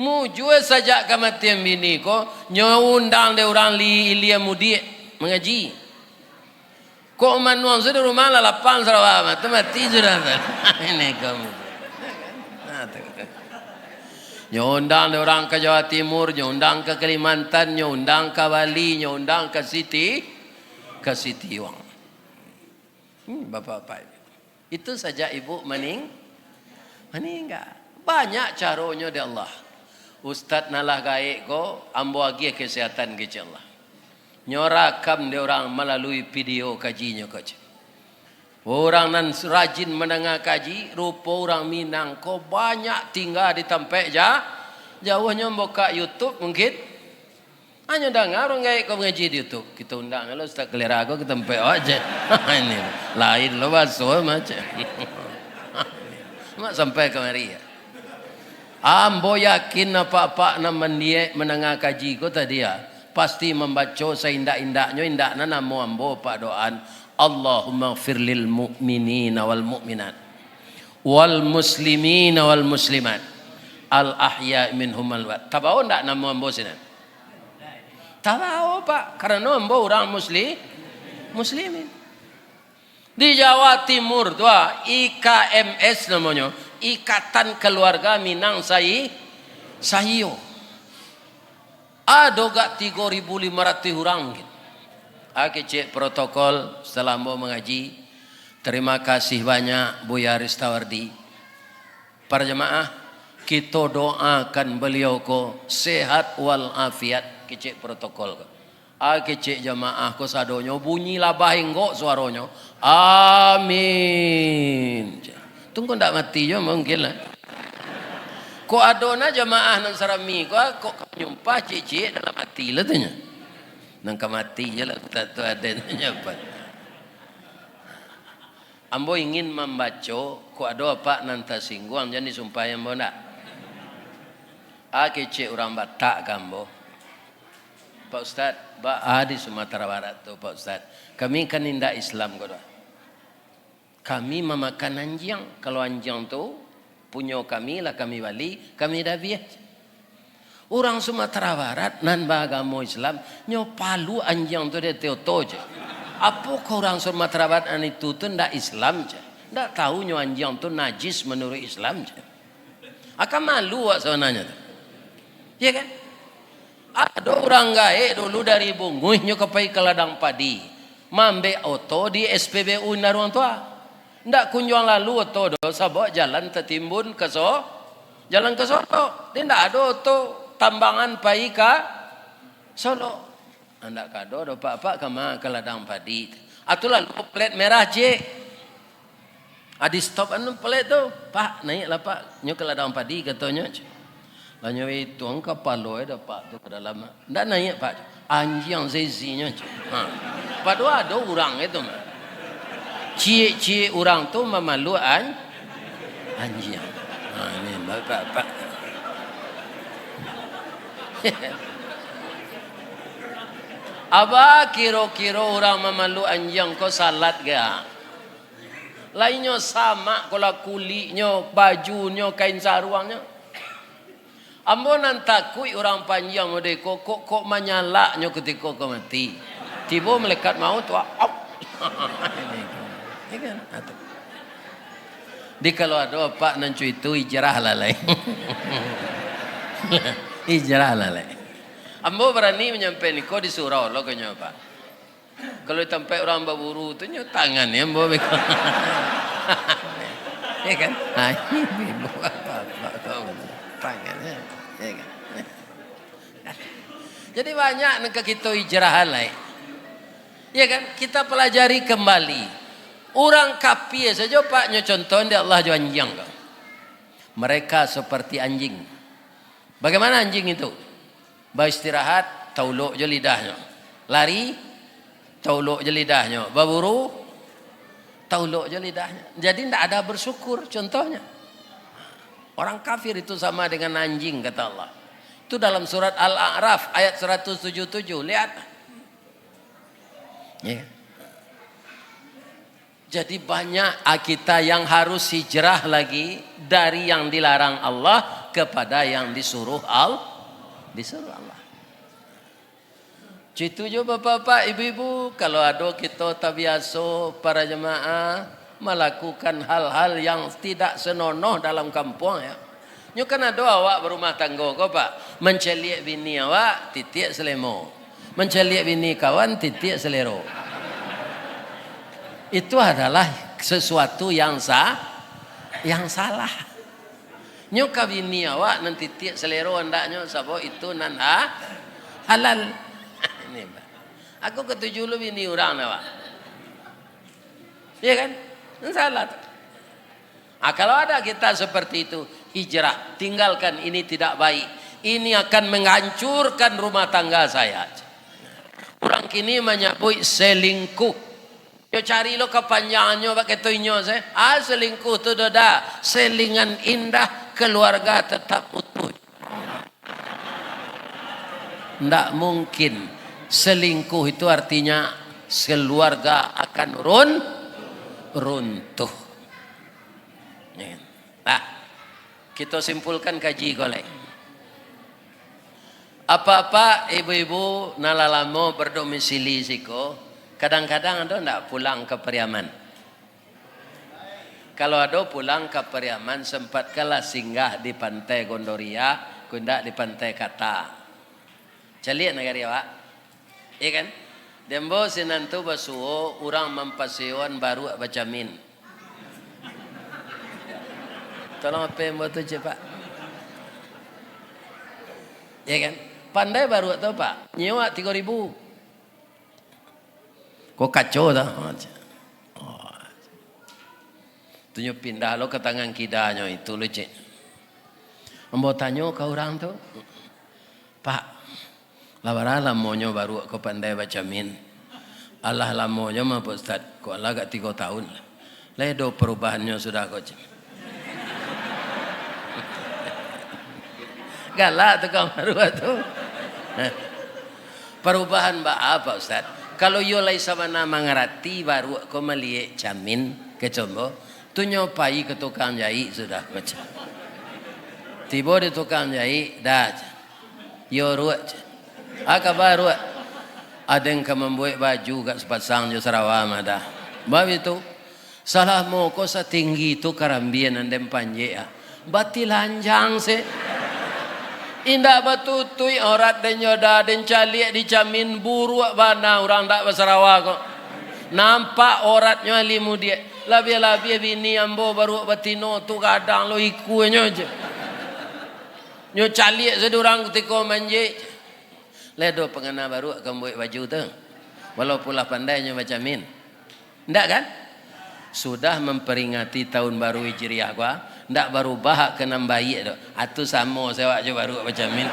Mujua sajak kamatian bini ko, nyo undang dek urang li-, ilia mudiak mangaji. Kok manuang sudah rumah lah lapang sarawa, mati, mati sudah. Ini kamu. Nah, tu. Nyo undang dek urang ka Jawa Timur, nyo undang ka Kalimantan, nyo undang ka Bali, nyo undang ka Siti, ka Sitiwang. Hmm, bapak-bapak. Itu sajak ibu maning-, maningga. Banyak caronyo dek Allah. Ustaz nan lah gaek ko, ambo agiah kesehatan kecek Allah. Nyo rakam dek urang malalui video kajinyo ko, cek. Urang nan rajin mandanga kaji, rupo urang Minang ko banyak tingga di tampek ja-, jauahnyo, bukak YouTube mungkin. Hanyo danga urang gaek ko mangaji di YouTube. Kito undang lo Ustaz Kalera ko ka tampek awak, cek. Ini lain lo baso mah, cek. Mak sampai kamari, ya. Ambo yakin apak-apak nan mandiak mandanga kaji ko tadi, ya, pasti mambaco saindak-indaknyo, indak nan namo ambo, Pak, doaan, "Allahumma gfir lil mu'minina wal mu'minat, wal muslimina wal muslimat, al ahya minhum wal amwat." Tabao ndak namo ambo sinan? Tabao, Pak, karano ambo urang musli-, muslimin. Di Jawa Timur tu, ah, I K M S namonyo, Ikatan Keluarga Minang Sai-, Saiyo. Ado gak tigo ribu lima ratuih urang, gitu. Ah, kecek protokol setelah ambo mangaji. Terima kasih banyak, Buya Ristawardi. Para jamaah, kito doakan baliau ko sehat wal afiat, kecek protokol ko. Ah, kecek jamaah ko sadonyo bunyi labah enggok suaronyo. "Amin." Tunggu ndak mati jo mungkin lah. Kok ado na jamaah nan sarami ko, ah, kok ka manyumpah ciek-ciek dalam ati lah tu nyo. Nan ka mati je lah, tak tu ado nyo apa. Ambo ingin mambaco, kok ado apak nan tasingguang, jan disumpahi ambo ndak. Ah, kecek urang Batak ka ambo. "Pak Ustaz, baa di Sumatera Barat tu, Pak Ustaz? Kami kan indak Islam," ko doh. "Kami mamakan anjiang. Kalau anjiang tu punyo kami, lah kami bali, kami dabiah." Urang Sumatera Barat nan baagamo Islam, nyo palu anjiang tu di ateh oto je. Apokoh urang Sumatera Barat nan itu tu ndak Islam je? Ndak tahu nyo anjiang tu najis manuruik Islam je? Akan malu awak sabananyo tu. Iya kan? Ado urang gaek dulu dari Bunguih nyo ka pai ka ladang padi. Maambek oto di S P B U Indaruang tu ah. Ndak kunjuang lalu oto doh, sabab jalan tatimbun ka So-, jalan ka Solok. Jadi ndak ado oto tambangan pai ka Solok. Ndak ka ado doh, Pak, Pak, ka ma, ka ladang padi. Atulah, lalu plat merah ciek. Ah, di stop anu plat tu, "Pak, naiaklah, Pak, nyo ka ladang padi," katonyo. Lah nyo ituang kapalo e dek Pak tu ka dalam. "Ndak naiak, Pak." "Anjiang saisinyo," cek. Ha. Padahal ado urang itu mah. Ciek-ciek urang tu mamalu an-, anjiang. Ha, ni bapak-bapak. Aba kiro-kiro urang mamalu anjiang ko salat ga? Lainyo samak ko lah kuliknyo, bajunyo, kain saruangnyo. Ambo nan takuik urang panjiang model ko, kok, kok manyalaknyo kutiko ka mati. Tibo malaikat maut tu, ah, op. Ya kan? Ah, tu. Di kalau ado apak nan cuitu, ijrah lah lai. Ijrah lah lai. Ambo barani manyampaian iko di surau lo, konyo, Pak. Kalau di tampek urang baburu tu, nyo tangan nyo ambo beko. Ya kan? Ha, ini buah bapak kau. Tangan, ya. Ya kan? Jadi banyak nan ka kito ijrahan lai. Ya kan? Kita pelajari kembali. Urang kapia sajo, Pak, nyo contohan dek Allah jo anjiang ko. Mereka seperti anjing. Bagaimana anjing itu? Baistirahat, taulok jo lidahnyo. Lari, taulok jo lidahnyo. Baburu, taulok jo lidahnyo. Jadi, ndak ada bersyukur, contohnya. Orang kafir itu sama dengan anjing, kata Allah. Itu dalam surat Al-A'raf ayat seratus tujuh tujuh. Lihat. Ya. Jadi, banyak, ah, kita yang harus hijrah lagi dari yang dilarang Allah kepada yang disuruh Al-, disuruh Allah. Itu jo, bapak-bapak, ibu-ibu, kalau ado kito tabiaso para jamaah malakukan hal-hal yang tidak senonoh dalam kampuang, ya. Nyo kan ado awak barumah tanggo ko, Pak, mancaliak bini awak, titiak salemo. Mancaliak bini kawan, titiak salero. Itu adalah sesuatu yang sa-, yang salah. Nyo ka bini awak nan titiak salero andaknyo, sabab itu nan ha-, halal. Ini, Pak. Aku katuju lu bini urang, Pak. Iya kan? Nan salah tu. Ah, kalau ada kita seperti itu, hijrah, tinggalkan, ini tidak baik. Ini akan menghancurkan rumah tangga saya. Urang kini manyabuik selingkuh. Yo, cari lo kapanjangannyo, bak kato inyo se. Ah, selingkuh tu doh dah. Selingan indah, keluarga tetap utuh. Ndak mungkin. Selingkuh itu artinya keluarga akan run-, runtuh. Ya. Nah, kito simpulkan kaji ko lai. Apak-apak, ibu-ibu, nan lah lamo berdomisili siko, kadang-kadang ado ndak pulang ka Pariaman? Kalau ado pulang ka Pariaman, sempatkanlah singgah di Pantai Gondoriah, kok indak di Pantai Kata. Caliak nagari awak. Iya kan? Di ambo sinan tu basuo urang mampasewoan baruak bacamin. Tolong H P ambo tu, cek, Pak. Iya kan? Pandai baruak tu, Pak. Nyewa tigo ribu. Ko kaco tu. Oh, cek. Oh. Tu nyo pindah lo ka tangan kidanyo itu lo, cek. Ambo tanyo ka urang tu, "Pak, lah bara lamonyo baruak ko pandai bacamin?" "Alah lamo juo mah, Pak Ustaz, ko alah agak tigo taun lah." "Lai ado parubahannyo sudah ko?" cek. Galak tukang baruak tu. "Parubahan baa, Pak Ustaz?" "Kalau iyo lai sabana mangarati baruak ko maliek camin," kaco ambo, "tu nyo pai ka tukang jaik sudah," kaco. Tibo di tukang jaik, "Dah," cek. "Iyo, Ruak," cek. "A kaba, Ruak?" "Aden ka mambuek baju agak sapasang jo sarawa mah dah." Baitu. Salamo ko satinggi tu karambia nan den panjek, ah. Batilanjang se. Indak batutuik aurat den nyo dah, den caliak di camin, buruak bana urang ndak basarawa ko. Nampak auratnyo alih mudiak. Labiah-labiah bini ambo baruak batino tu gadang lo ikunyo je. Nyo caliak sadurang kutiko manjek. Lai ado pangana baruak ka mambuek baju tu. Walaupun lah pandai nyo bacamin. Ndak kan? Sudah memperingati tahun baru Hijriah ko, ndak barubah ka nan baiak tu. Atu samo se awak jo baruak bacamin.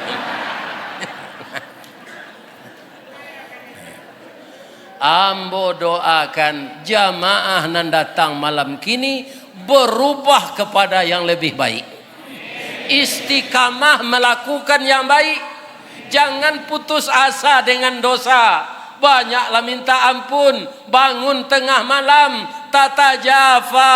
Ambo doakan jamaah nan datang malam kini berubah kepada yang lebih baik. Istiqamah melakukan yang baik. Jangan putus asa dengan dosa. Banyaklah minta ampun. Bangun tengah malam. Tatajafa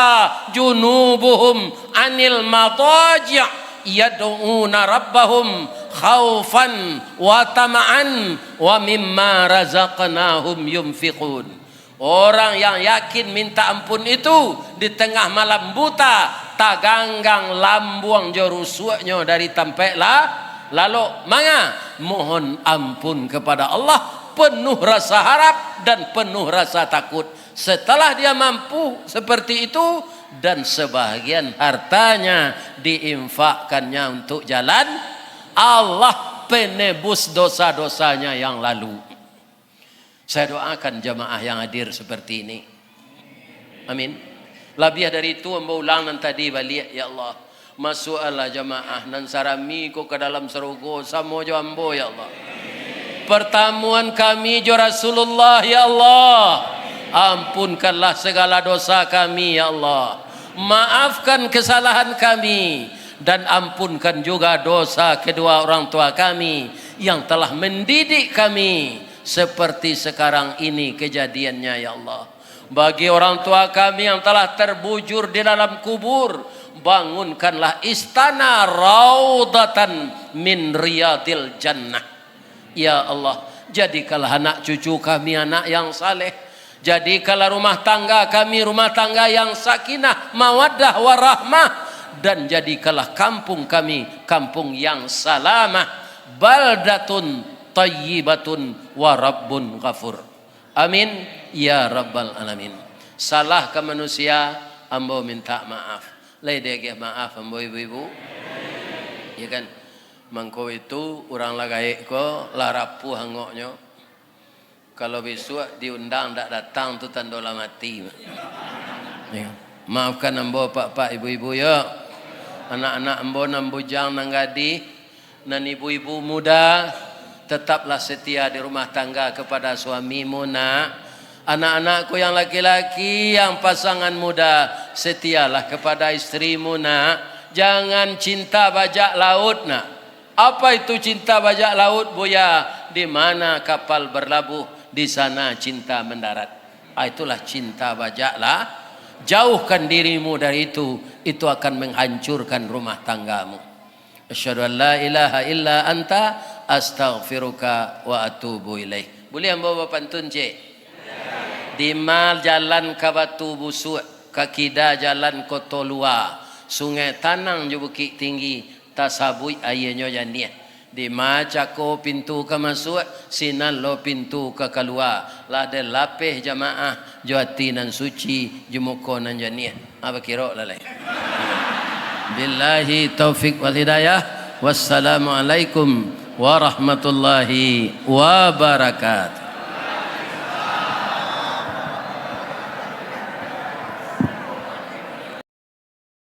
junubuhum anil madaji', yad'una rabbahum khaufan wa tama'an, wa mimma razaqnahum yunfiqun. Orang yang yakin minta ampun itu, di tengah malam buta, taganggang lambuang jo rusuaknyo dari tampaik la-, lalok. Manga? Mohon ampun kepada Allah, penuh rasa harap dan penuh rasa takut. Setelah dia mampu seperti itu, dan sebahagian hartanya diinfakkannya untuk jalan Allah, penebus dosa-dosanya yang lalu. Saya doakan jamaah yang hadir seperti ini. Amin. Labiah dari itu, ambo ulang nan tadi baliak, ya Allah. Masuaklah jamaah nan sarami ko ka dalam sarugo samo jo ambo, ya Allah. Partamuan kami jo Rasulullah, ya Allah. Ampunkanlah sagala dosa kami, ya Allah. Maafkan kesalahan kami, dan ampunkan juga dosa kedua orang tua kami yang telah mendidik kami seperti sekarang ini kejadiannya, ya Allah. Bagi orang tua kami yang telah terbujur di dalam kubur, bangunkanlah istana raudatan min riyadil jannah. Ya Allah, jadikanlah anak cucu kami anak yang saleh. Jadikanlah rumah tangga kami rumah tangga yang sakinah, mawaddah, warahmah. Dan jadikanlah kampung kami kampung yang salamah. Baldatun tayyibatun wa rabbun ghafur. Amin, ya rabbal alamin. Salah ka manusia, ambo minta maaf. Lai diagiah maaf ambo ibu-ibu? Ya kan? Mangko itu urang lah gaek ko lah rapuah angoknyo. Kalau bisuak diundang dak datang tu tando lah mati. Ya. Maafkan ambo pak-pak ibu-ibu yo. Anak-anak ambo nan bujang nan gadih, nan ibu-ibu muda, tetaplah setia di rumah tangga kepada suamimu, nak. Anak-anakku yang laki-laki, yang pasangan muda, setialah kepada istrimu, nak. Jangan cinta bajak laut, nak. Apa itu cinta bajak laut, Buya? Di mana kapal berlabuh, di sana cinta mendarat. Ah, itulah cinta bajak lah. Jauhkan dirimu dari itu, itu akan menghancurkan rumah tanggamu. Asyhadu an la ilaha illa anta, astaghfiruka wa atubu ilaik. Buliah ambo bapantun, cek? Dima jalan ka Batu Busuak, ka kida jalan Koto Lua, Sungai Tanang jo Bukik Tinggi, tasabuik aianyo janiah. Dima cako pintu ka masuak, sinan lo pintu ka kalua. Lah den lapeh jamaah jo ati nan suci, jo muko nan janiah. Ha, bakirok lah lai. Billahi taufik wal hidayah. Wassalamualaikum warahmatullahi wabarakatuh.